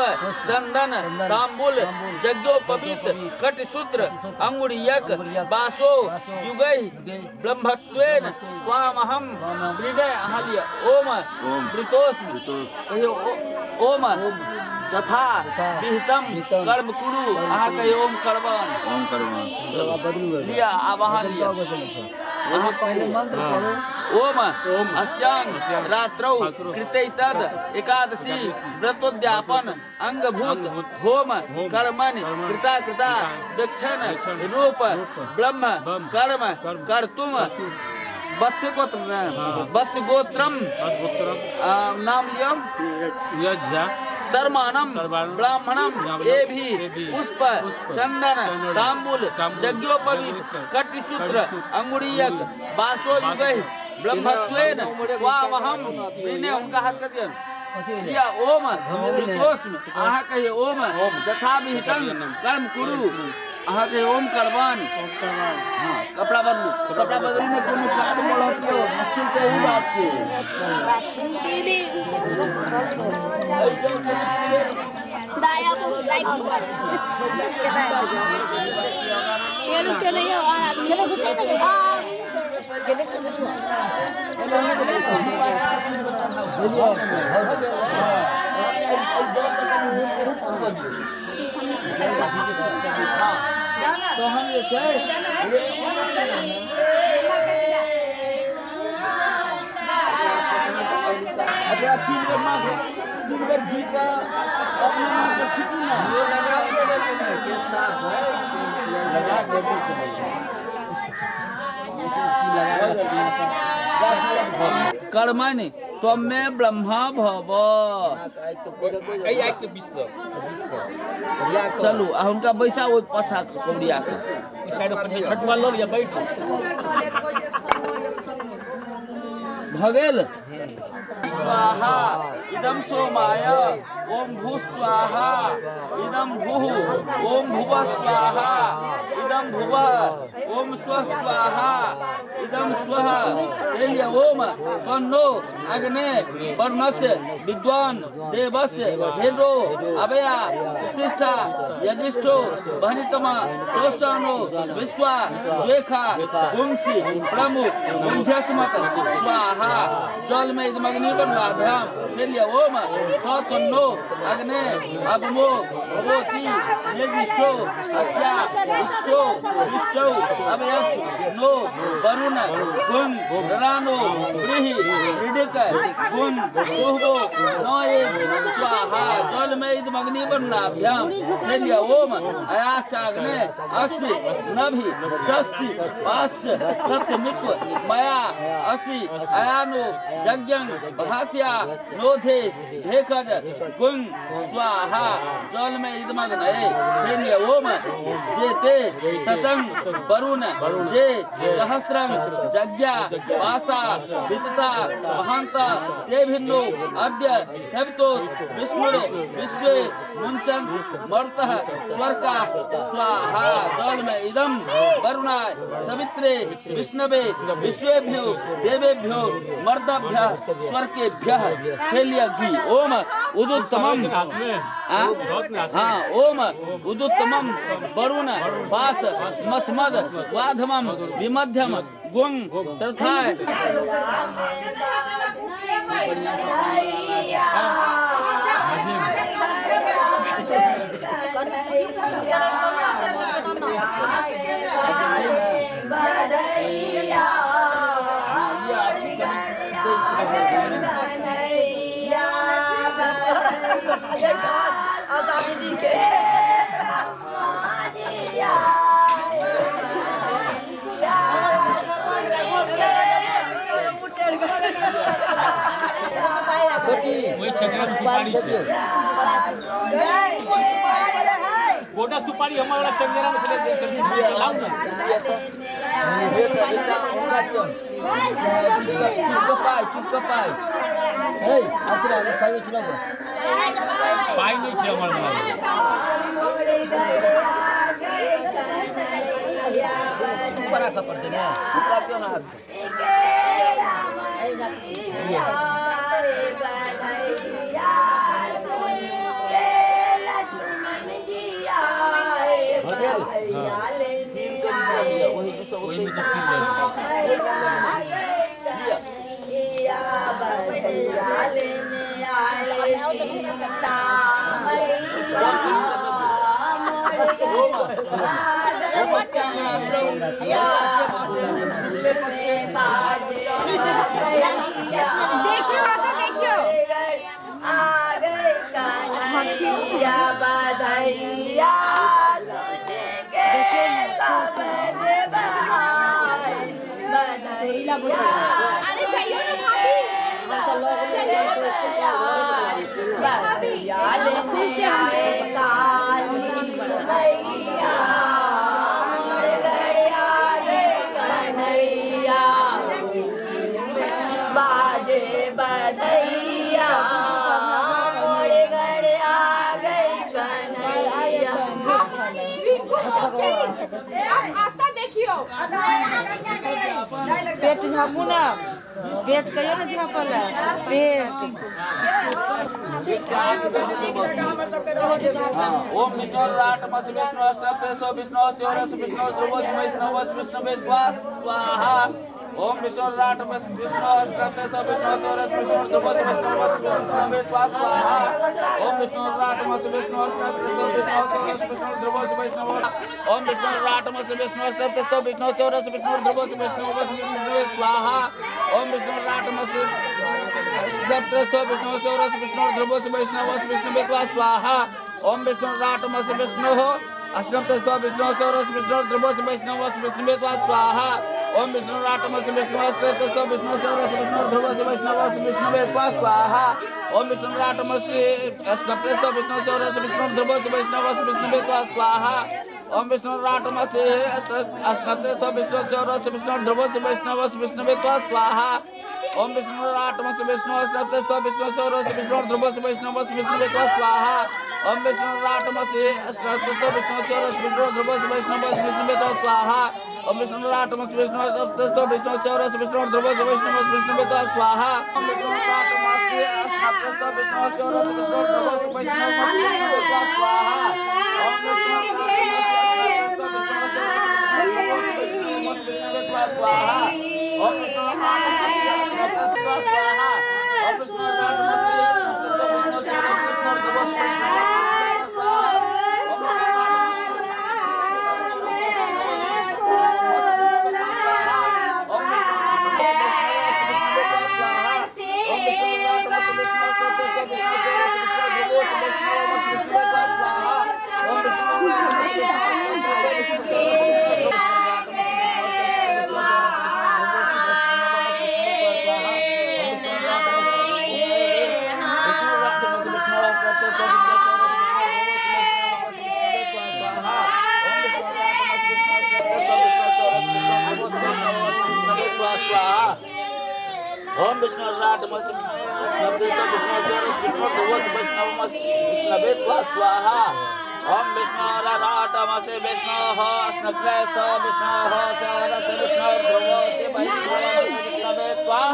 चंदन तांबुल यज्ञोपवीत कटिसूत्र अंगुरीयक बासो युगै ब्रह्मत्वेन त्वामहं प्रीणय। अहाँ लिअ ओम प्रीतोस्मि। कहियौ ओम यथा विहितम कर्म कुरु। अहाँ कहियौ ओम कर्मण। ओम कर्मण। लिअ आब अहाँ लिअ। अहाँ पहिले मंत्र पढ़ू। ओम अस्यां रात्रौ कृतै तद एकादशी व्रतोद्यापन अंगभूत होम कर्मणि कृता कृता दक्षिण रूप ब्रह्म कर्म कर्तुम वत्स गोत्र वत्स गोत्रम नाम लियम शर्माणम ब्राह्मणम ए भी पुष्प चंदन तांबुल यज्ञोपवीत कटिसूत्र अंगुरीयक बासो युगै ब्रह्मत्वेन त्वामहं प्रीणे। उनका हाथ कर दियन। लिया ओम प्रीतोस्मि। अहाँ कहिए ओम यथा विहितं कर्म कुरु। अहाँ कहिए ओम कर्मण। हाँ कपड़ा बदलू, कपड़ा बदलू में कोनो काज बढ़त यौ मुश्किल के ई बात के। दीदी दाया को लाइक ये रुक नहीं और आदमी तो हम ये छै अगला तीन बेर माँ तीन बेर घी से अपना माँ के छिटू ना। ये लगा देबे के नहीं, केस साफ है, लगा देबे के नहीं। कर्मणि त्वमे ब्रह्मा भव। चलू आ हुनका बैसा ओहि पाछा कौड़िया के भऽ गेल। स्वाहा इदम सोमाय ओम भू स्वाहा इदम भूः ओम भुवः स्वाहा इदम भुवः ओम स्व स्वाहा इदम स्वः। ओम तन्नो अग्ने वर्णस्य विद्वान देवस्य हेरो अभया शिष्ठा यजिष्ठो वहनितमा शोषानो विश्वा रेखा पुंसि प्रमुख मुंध्यस्मत स्वाहा। जल में इदमग्नि बनवाभ्याम। ओम सतन्नो अग्ने अग्मो भगवती यजिष्ठो अस्या इक्षो विष्टौ अभयक्ष नो वरुण गुण रानो ब्रीहि ऋडिक गुण सुहवो नये स्वाहा। जल में इदमग्नि बनवाभ्याम। ओम अयाश्चाग्ने असि नभि षष्टि पाश्च सत्यमित्व मया असि अयानो यज्ञं भास्या नोधे भेकज गुण स्वाहा। जल में इदमग्नये। ओम जेते शतं वरुण जे सहस्रं यज्ञा पासा वितता महान्त ते भिन्नो अद्य सवितो विष्णु विश्वे मुञ्चन् मर्तः स्वर्गा स्वाहा। जल में इदम वरुणाय सवित्रे विष्णवे विश्वेभ्यो देवेभ्यो मर्दभ्यः स्वर्गेभ्यः। फैलिया घी। ओम उदुत्तमम हाँ ओम उदुत्तमम वरुण पास मस्मद वाधमम विमध्यम गुण श्रद्धाय। आजादी जी के गोटा सुपारी हमारा चंगेरा में चले लाओ ना। किसको पाई किसको पाई पाई नहीं छे हमर ऊपर आका पड़ते ना ऊपर क्यों ना देखियो आता देखियो बधैया सुन के सब बधैया। अरे चाहिए ना भाभी बधैया लेने आए काली मैया गया रे कन्हैया बाजे बधैया गढ़ आ गई कन्हैया। आस्था देखियो पेट झापू ना पेट कहियो ना झापल पेट। ओम विष्णु राट मस विष्णु अष्टप्रेतो विष्णु शिवरस विष्णु ध्रुवस वैष्णवस विष्णवे स्वाहा। ओम विष्णु राट मस विष्णु अष्टप्रेतो विष्णु शिवरस विष्णु ध्रुवस वैष्णवस विष्णवे स्वाहा। ओम विष्णु राट मस विष्णु अष्टप्रेतो विष्णु शिवरस विष्णु ध्रुवस वैष्णवस। ओम विष्णु राट मस विष्णु अष्टप्रेतो विष्णु शिवरस विष्णु ध्रुवस वैष्णवस विष्णवे स्वाहा। ओम विष्णु राट मस अष्टप्रेतो विष्णु शिवरस विष्णु ध्रुवस वैष्णवस विष्णवे स्वाहा। ओम विष्णु राट मस विष्णु अष्टम विष्णु विष्णु ध्रुव वैष्णव विष्णुवे स्वाहा। ओम विष्णु राटमस विष्णु अष्टम विष्णु विष्णु ध्रुव वैष्णव विष्णुवे स्वाहा। ओम विष्णु राटमस अष्टम विष्णु विष्णु ध्रुव वैष्णव विष्णुवे स्वाहा। ओम विष्णु राटमस अष्टम विष्णु विष्णु ध्रुव वैष्णव विष्णुवे स्वाहा। ओम विष्णु राटमस विष्णु अष्टम विष्णु विष्णु ध्रुव वैष्णव विष्णुवे स्वाहा। ओम विष्णु राटमस अष्टम विष्णु विष्णु ध्रुव वैष्णव विष्णुवे स्वाहा। ओम विष्णु राटमस विष्णु अष्टम विष्णु विष्णु ध्रुव वैष्णव विष्णुवे स्वाहा। ओम विष्णु राटमस अष्टम विष्णु विष्णु ध्रुव वैष्णव विष्णुवे स्वाहा। ओम विष्णु स्वाहा। ओम विष्णु स्वाहा। ओम विष्णु ओम विष्णु राटमस विष्णु ध्रुव वैष्णव विष्णुवे स्वाहा। ओम विष्णु राटमस विष्णु विष्णु विष्णु ध्रुव विष्णुवे स्वाहा।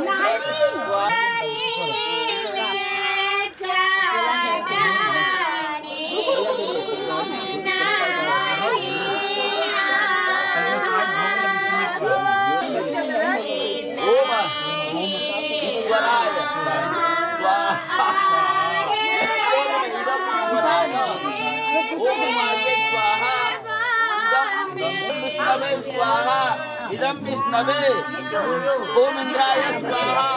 स्वाहा इदं विष्णवे ओम इंद्राय स्वाहा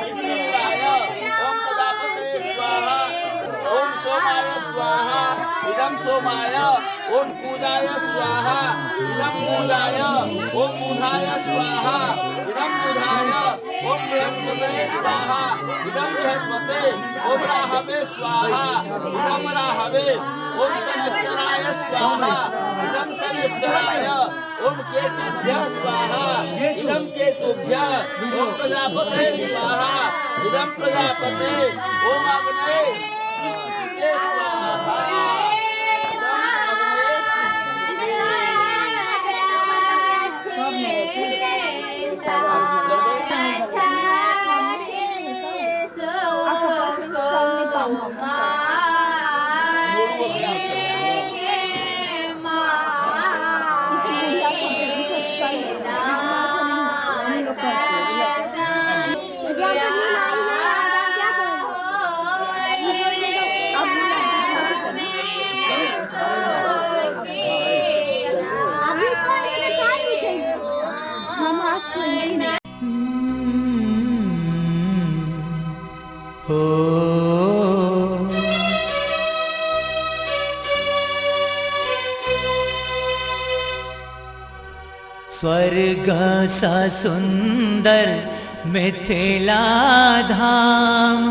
इंद्राय ओम प्रजापते स्वाहा ओम सोमाय स्वाहा इदं सोमाय ओम पूजाय स्वाहा इदं पूजाय ओम बुधाय स्वाहा इदं बुधाय ओम बृहस्पते स्वाहा इदं बृहस्पते ओम राहवे स्वाहा इदं राहवे ओम शनैश्चराय स्वाहा इदं शनैश्चराय ओम केतुभ्यः स्वाहा इदं केतुभ्यः ओम प्रजापते स्वाहा इदं प्रजापते ओम अग्ने स्वाहा। स्वर्ग सा सुंदर मिथिला धाम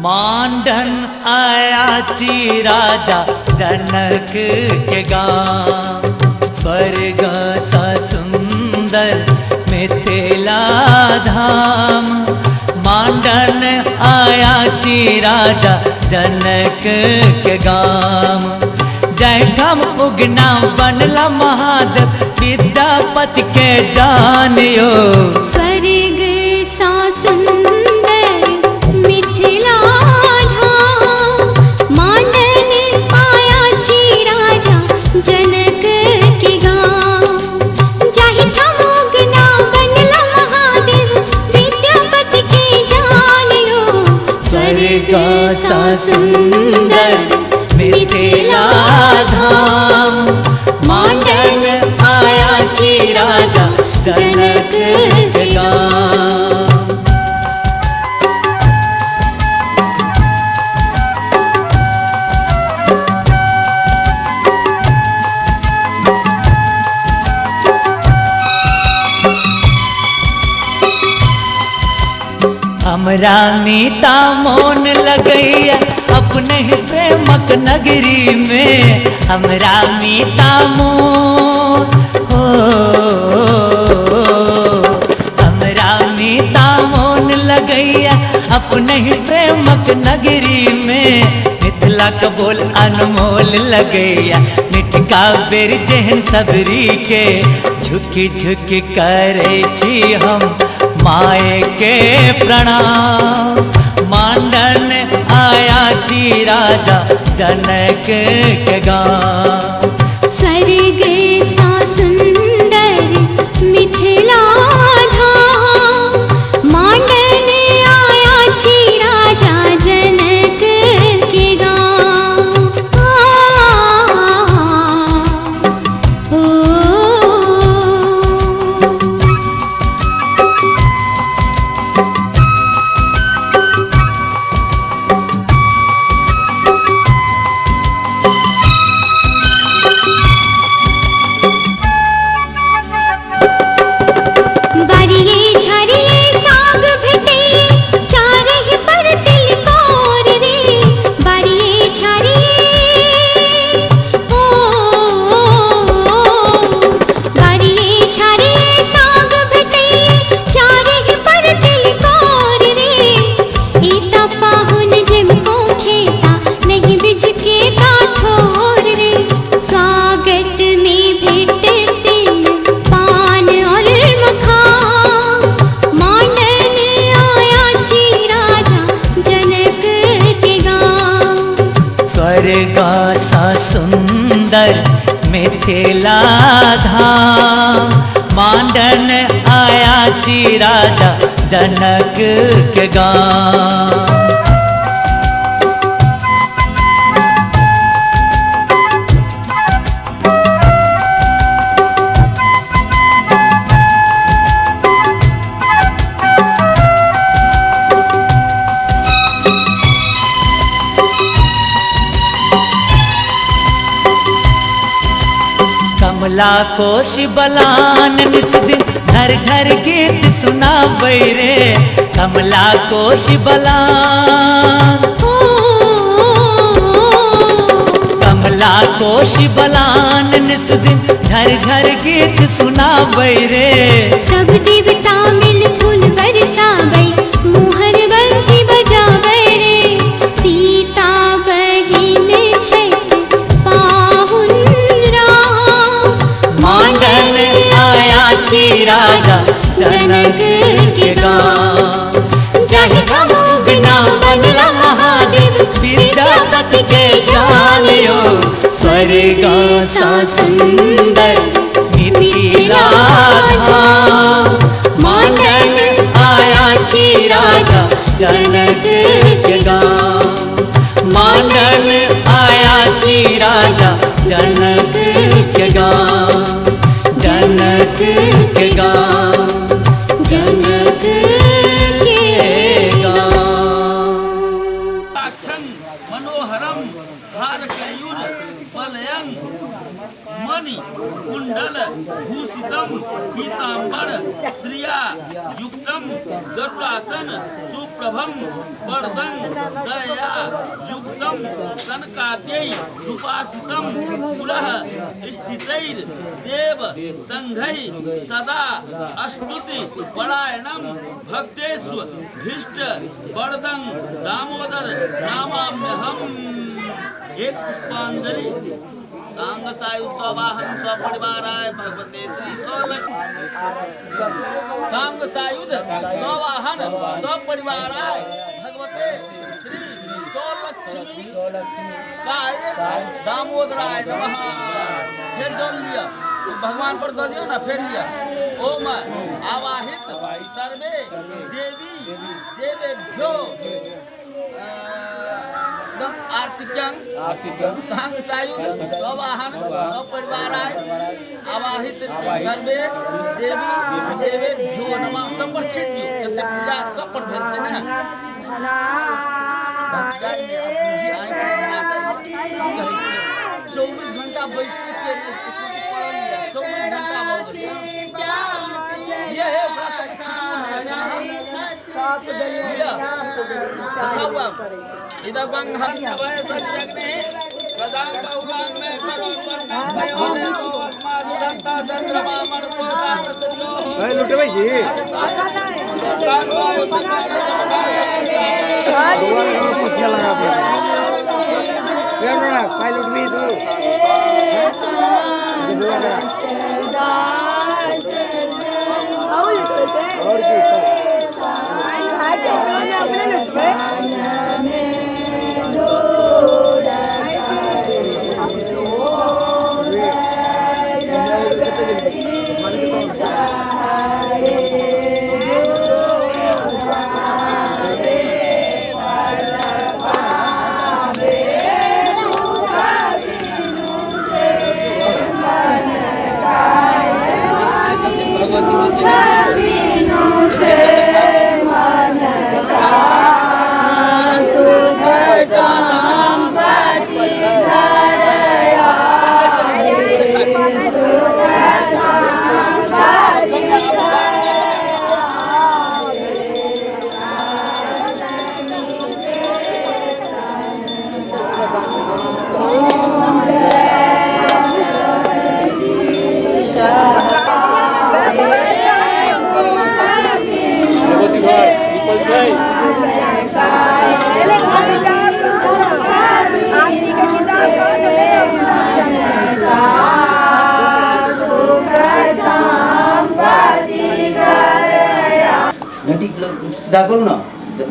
मांडन आयाची राजा जनक के गाम। स्वर्ग सा सुंदर मिथिला धाम मांडन आयाची राजा जनक के गाम। जयठाम उगना बनला महादेव विद्यापति के जानियो। स्वर्ग सा सुंदर मिथिला धाम मांडन आयाची राजा जनक के गाम। जाहिठाम उगना बनला महादेव विद्यापति के जानियो। स्वर्ग सा सुंदर मिथिला धाम मांडन आयाची राजा जनक के गाम। हमरा मीता मोन लगैया अपने ही प्रेमक नगरी में। हमरा मीता मोन हो, हमरा मीता मोन लगैया अपने ही प्रेमक नगरी में। मिथिला के बोल अनमोल लगैया मिठका बेर जेहन सबरी के। झुकी झुकी करे छी हम माए के प्रणाम। मांडन आया जी राजा जनक के गाँव। स्वर्ग सा सुंदर मिथिला धाम, मांडन आया जी राजा जनक के गाँव। सा सुंदर मिथिला धाम, मांडन आया जी राजा जनक के गाँव। कमला कोश बलान निस दिन झर झर गीत सुनाबै रे। कमला कोश बलान, कमला कोश बलान निस दिन झर झर गीत सुनाबै रे। सब देवता मिल फूल बरसाबै, मोहर बंसी बजाबै रे। सीता बहिन छथि पाहुन राम, मांडन आया जी राजा जनक के गाँव। जाहि ठाम बिना बनला महादेव, विद्यापति के जालियो। स्वर्ग सा सुंदर मिथिला धाम, मांडन आया जी राजा जनक के गाँव। मांडन आया जी राजा जनक के गाँव, जनक के गाँव, जनक के गाँव। मनोहरम हारकयुर बलयं मणि कुंडल भूषितम पीताम्बर श्रिया युक्तम गरुड़ासन सुप्रभम वरदं दया युक्तम कनकाद्यै उपासितम पुरः स्थितैर देव संघै सदा स्तुति परायणम भक्तेष्व भीष्ट वरदं दामोदर नामाम्यहम्। एक पुष्पांजलि सांग सायुध सवाहन सपरिवाराय भगवते श्री सांग सायुध सवाहन सपरिवाराय भगवते श्री सौलक्ष्मी काय दामोदराय नमः। फिर जल लिया भगवान पर दऽ दियौ ना, फेर लिया। ओम आवाहित सर्वे देवी देवेभ्यो आर्तिक्यं सांग सायुध सवाहन सपरिवाराय आवाहित सर्वे देवी देवेभ्यो नमः। सब पर छीट दियौ, जते पूजा सब पर भेल छै ने। 24 घंटा बैसते छियै, 24 घंटा भऽ गेल। ये है ओकरा सब। लुटबै छी सीधा करू ना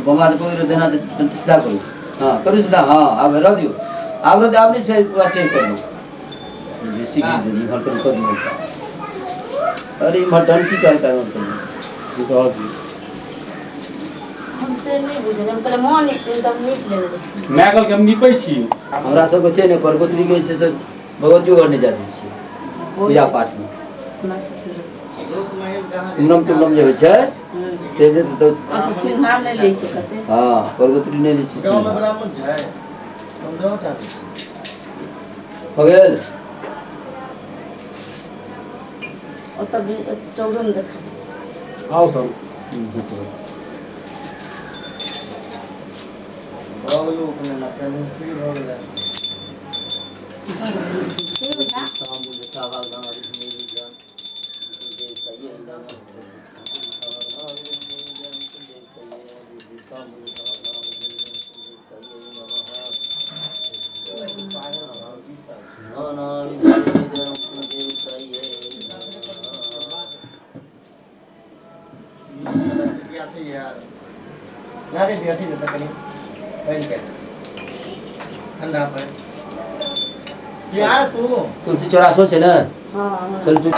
बमा पकड़ देना सीधा करू। हाँ करू सीधा। हाँ अब रह दियो, आब रह दियो, आब नहीं फिर पूरा चेक कर लो बेसी इम्हर कर दियो। अरे इम्हर डंटी कर कर हमसे नहीं बुझल, हम पहले मां नीप तब नीप लेबै। मैं कहल के हम नीपै छी। हमरा सबके छै ने परगोत्री के छै से भगवतियो घर नहि जाय दै छियै पूजा पाठ में। उमरम तुमरम जे होइ छै से जे तऽ सिंहार नहि लै छै कते। हाँ परगोत्री नहि लै छै। हो गेल ओतऽ चौरन देख आओ सब तुलसी चौरासो छै ने। चल तू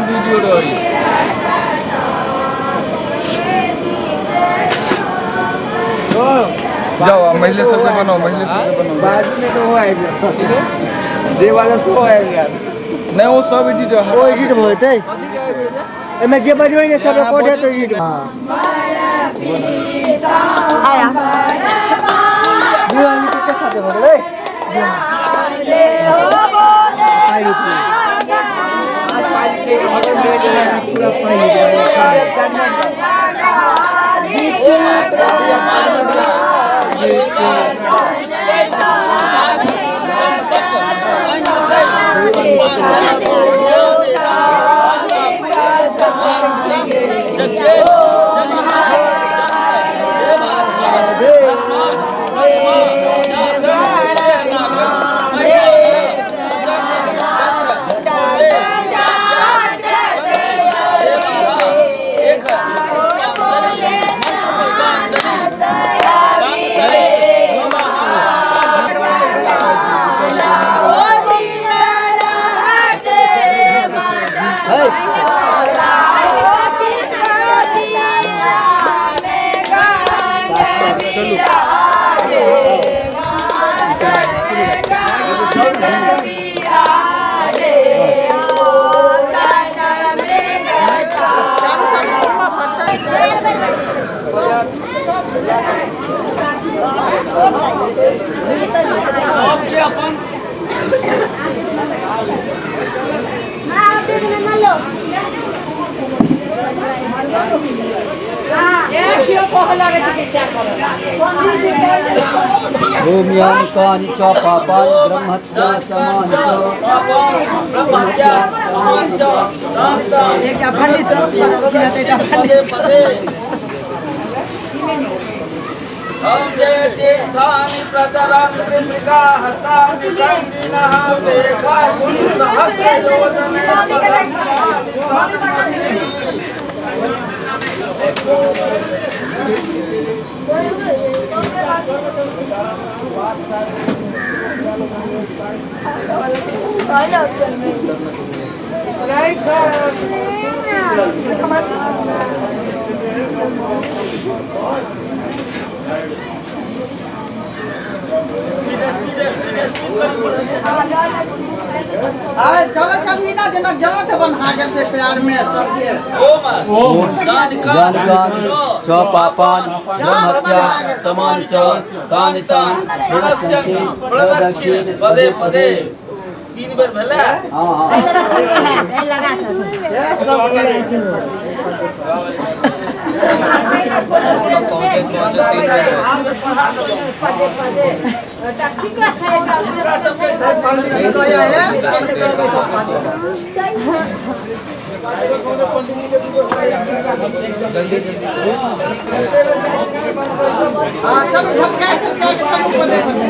वीडियो रही जाओ महिला सबके बनाओ, महिला सबके बनाओ। बाजू में तो वो आएगा जे वाला सो आएगा नहीं वो सब एडिट वो एडिट होते एमे जे बजबै ने सब रिकॉर्ड है तो एडिट। हां आया दू आदमी के साथे हो गेलै ले हो बोले पूरा पानी एक सबके अपन ओम यानि कानि च पापानि ब्रह्महत्या समानि च ब्रह्महत्या समानि च एकटा पंडित पदे पदे ओम जय तीर्थानि प्रचरन् त्रिपिका हस्तानि संगिनः वेगा गुणसहस्रयोजने चलो चल मीना जना जात बन्हा गेल छै प्यार में सबके। ओम यानि कानि च पापानि ब्रह्महत्या समानि च तानि तानि प्रणश्यन्ति प्रदक्षिण पदे पदे। तीन बेर भेलै। हां हां चलो झटका झटका के चलू पदे पदे।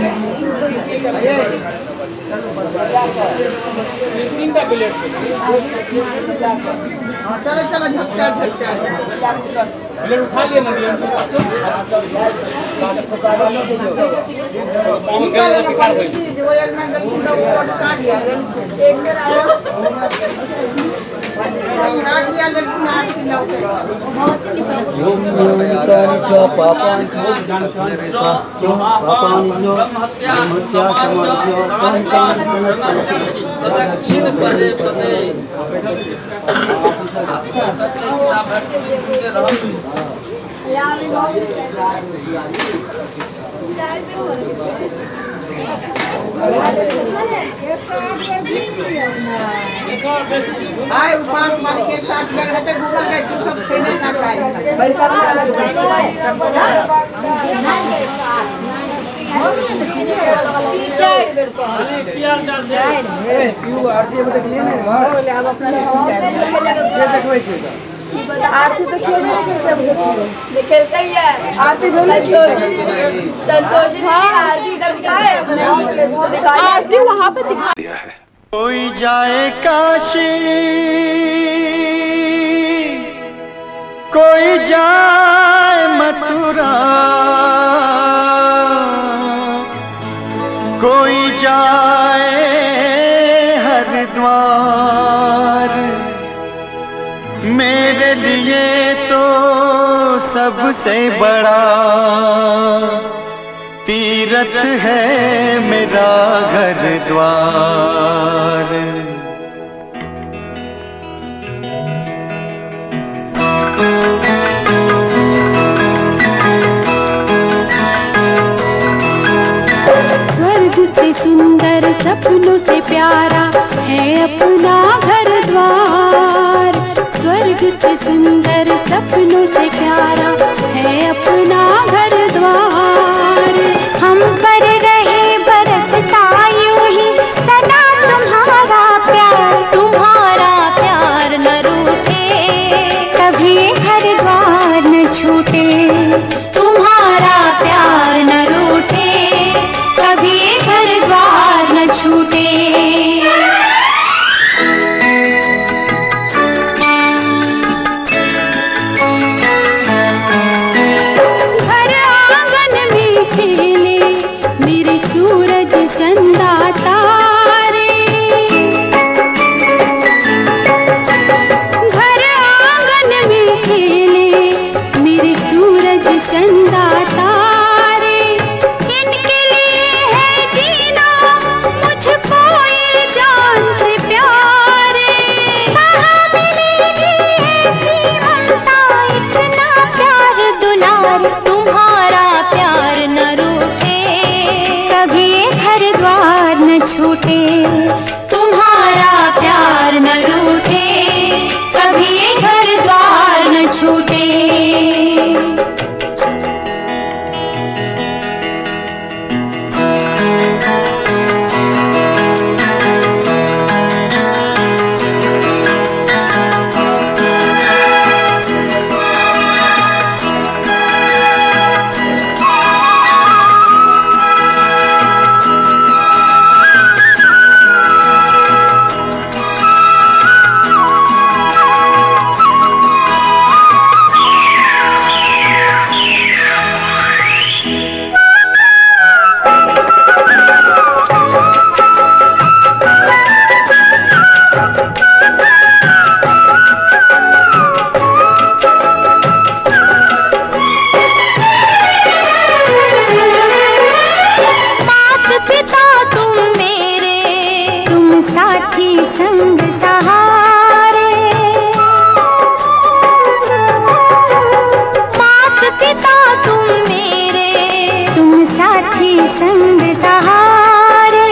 तीनटा प्लेट। हाँ चलो चलो झटका झटका प्लेट उठा लिया ना। जो एक ना गलती तो वो काट गया काट गया लड़की नाच लौटे। ओम यानि कानि च पापानि च पापानि च ब्रह्महत्या समानि च तानि तानि प्रणश्यन्ति प्रदक्षिण पदे पदे। आए उपास मान के साथ में रहते गूगल के तू सब खेने ना खाए पैसा आरती तो आरती संतोष आरती आरती वहाँ पे दिखा दिया है। कोई जाए काशी कोई जाए मथुरा कोई जाए हरिद्वार, मेरे लिए तो सबसे बड़ा तीर्थ है मेरा घर द्वार। स्वर्ग से सुंदर सपनों से प्यारा है अपना घर द्वार। स्वर्ग से सुंदर सपनों से प्यारा है अपना घर द्वार। हम पर रहे बरसता यूं ही सदा तुम्हारा प्यार, तुम्हारा प्यार न रूठे कभी घर द्वार न छूटे, तुम्हारा प्यार न रूठे कभी घर द्वार न छूटे। घर आंगन में खेले तुम्हारा प्यार न रूठे, कभी ये घर द्वार न छूटे। संग सहारे, मात पिता तुम मेरे, तुम साथी संग सहारे।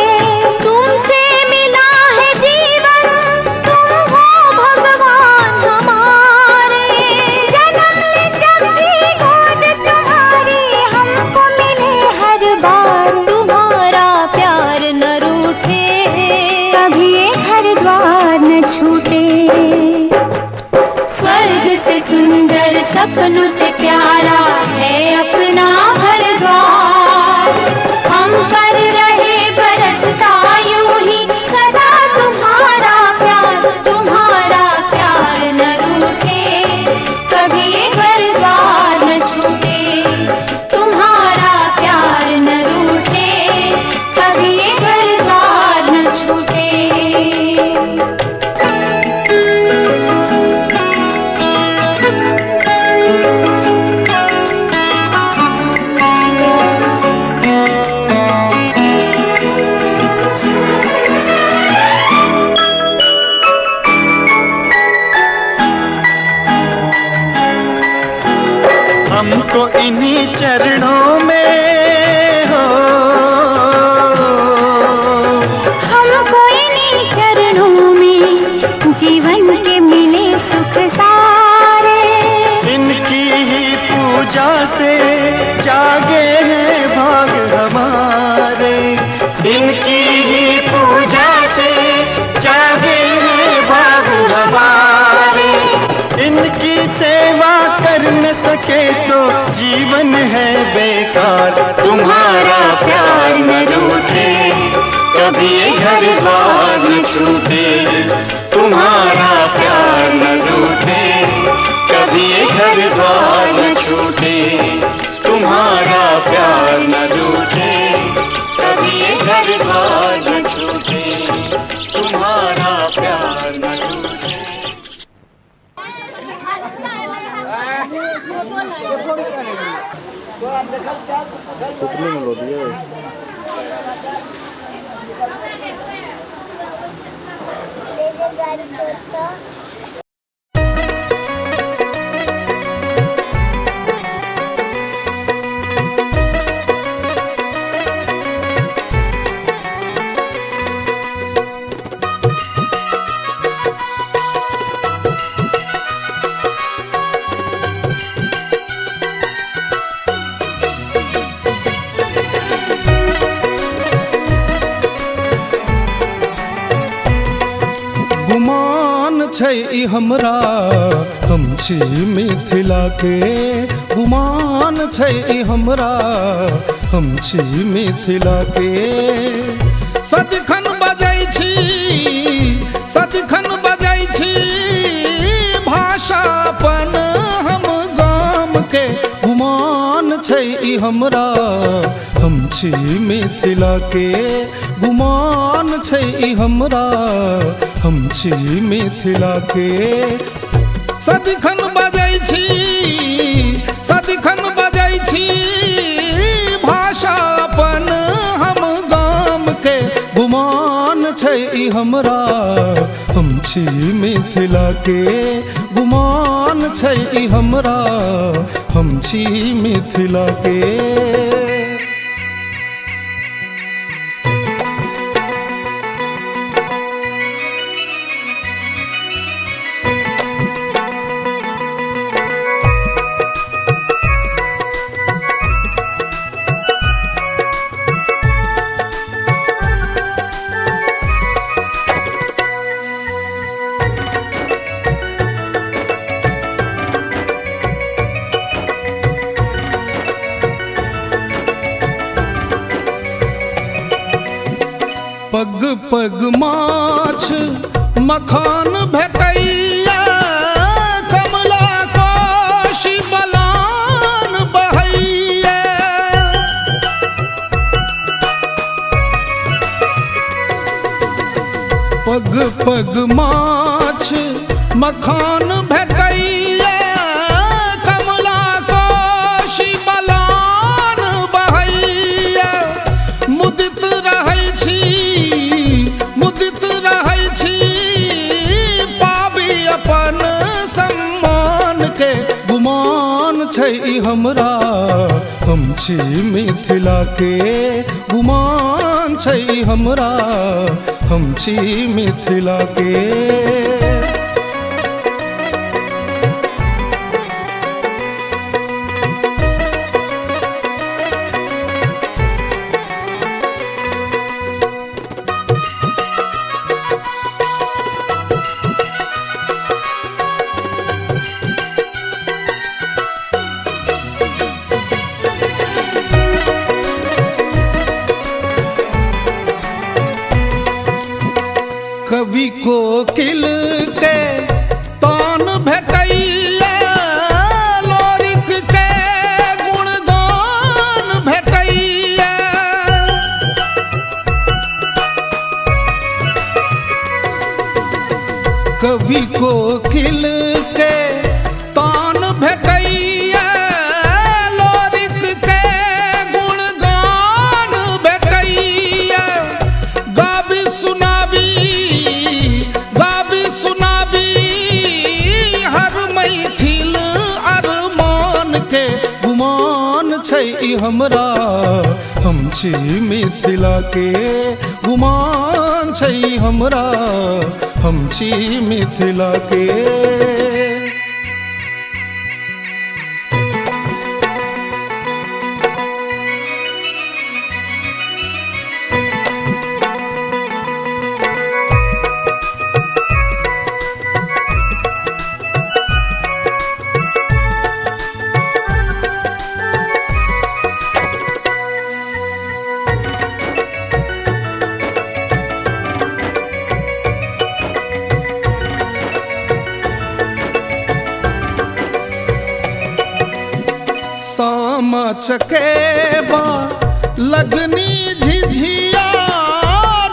तुमसे मिला है जीवन, तुम हो भगवान हमारे। जन्म ले जब भी गोद तुम्हारी, हमको मिले हर बार। तुम्हारा प्यार न रूठे, कभी ये घर द्वार न छूटे। स्वर्ग से सुंदर, सपनों से प्यारा है अपना घर द्वार। हम पर रहे बरसता यूं ही सदा तुम्हारा प्यार। तुम्हारा प्यार न रूठे, कभी ये घर द्वार न छूटे। तुम्हारा प्यार न रूठे, कभी ये घर द्वार न छूटे। हमको इन्हीं चरणों में हो, हमको इन्हीं चरणों में जीवन के मिले सुख सारे। इनकी ही पूजा से जागे हैं भाग हमारे। इनकी ही पूजा से जागे हैं भाग हमारे। इनकी सेवा कर न सके तो जीवन है बेकार। तुम्हारा प्यार न रूठे, कभी ये घर द्वार न छूटे। तुम्हारा प्यार न रूठे, कभी ये घर द्वार न छूटे। तुम्हारा प्यार न रूठे, कभी ये घर द्वार न छूटे। तुम्हारा प्यार न रूठे। सुतली में लो दिए। गाड़ी छोटा गुमान छै ई हमरा, हम छी मिथिला के। गुमान छै ई हमरा, हम छी मिथिला के। सदिखन बजै छी, सदिखन बजै छी भाषा अपन हम गाम के। गुमान छै ई हमरा, हम छी मिथिला के। गुमान छै ई हमरा, हम छी मिथिला के। सदिखन बजै छी, सदिखन बजै छी भाषा अपन हम गाम के। गुमान छै ई हमरा, हम छी मिथिला के। गुमान छै ई हमरा, हम छी मिथिला के। पग माछ मखान भेटैया, कमला कोशी बलान बहैया। पग पग माछ मखान भेटैया, कमला कोशी बलान बहैया। मुदित रहै छी, मुदित रहै छी, पाबी अपन सम्मान के। गुमान छै ई हमरा, हम छी मिथिला के। गुमान छै ई हमरा, हम छी मिथिला के। कवि कोकिल के तान भेटैया, लोरिक के गुणगान भेटैया। कवि कोकिल के तान भेटैया, लोरिक के गुणगान भेटैया। गाबी सुनाबी, गाबी सुनाबी हर मैथिल अरमान के। गुमान छै ई हमरा, हम छी मिथिला के। गुमान छै ई हमरा, हम छी मिथिला के। सामा चकेबा लगनी झिझिया,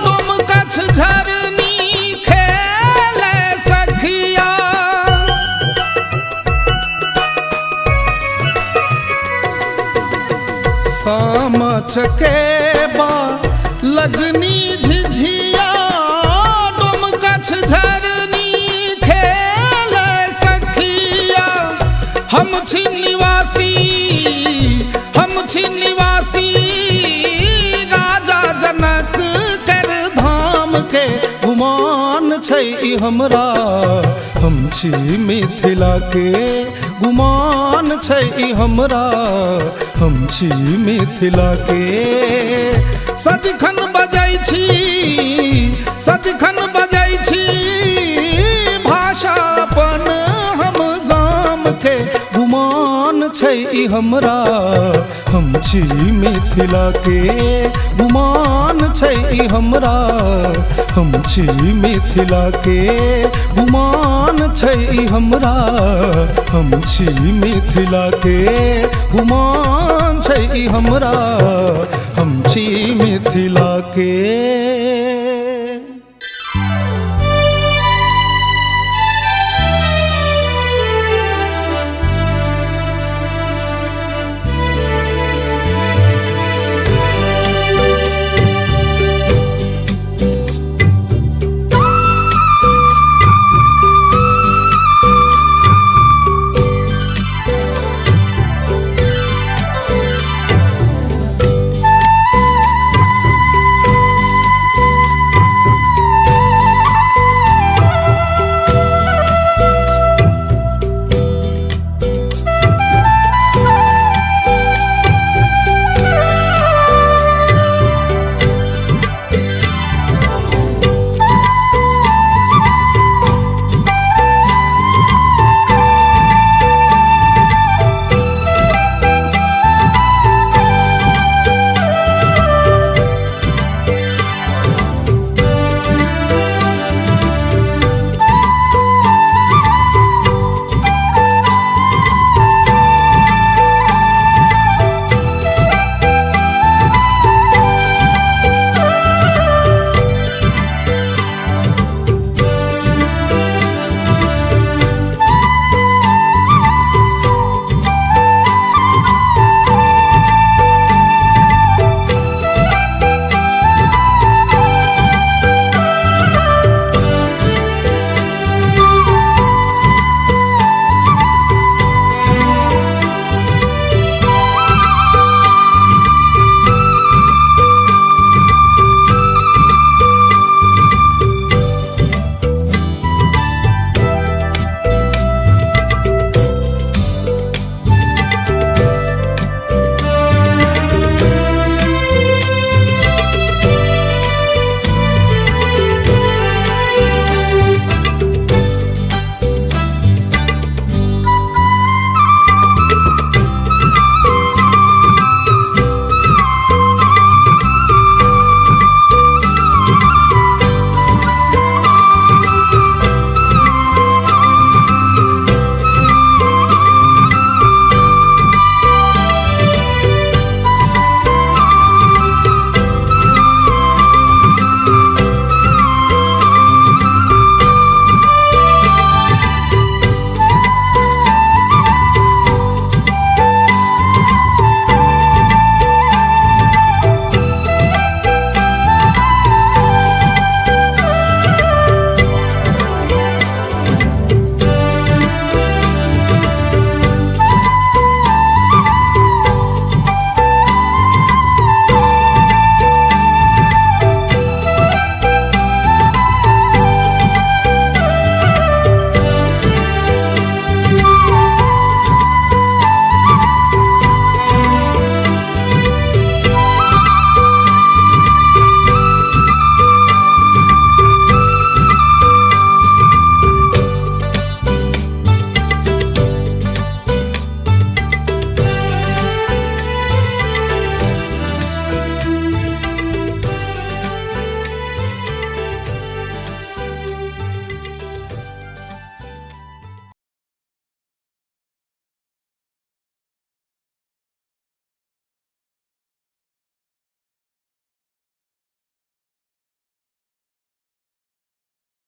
डोमकछ झरनी खेले सखिया। सामा चकेबा लगनी झिझिया, डोमकछ झरनी खेले सखिया। हम छी निवासी, हम छी निवासी राजा जनक कर धाम के। गुमान छै ई हमरा, हम छी मिथिला के। गुमान छै ई हमरा, हम छी मिथिला के। सदिखन बजै छी, सदिखन बजै छी भाषा अपन हम गाम के। गुमान छै ई हमरा, हम छी मिथिला के। गुमान छै ई हमरा, हम छी मिथिला के। गुमान छै ई हमरा, हम छी मिथिला के। गुमान छै ई हमरा, हम छी मिथिला के।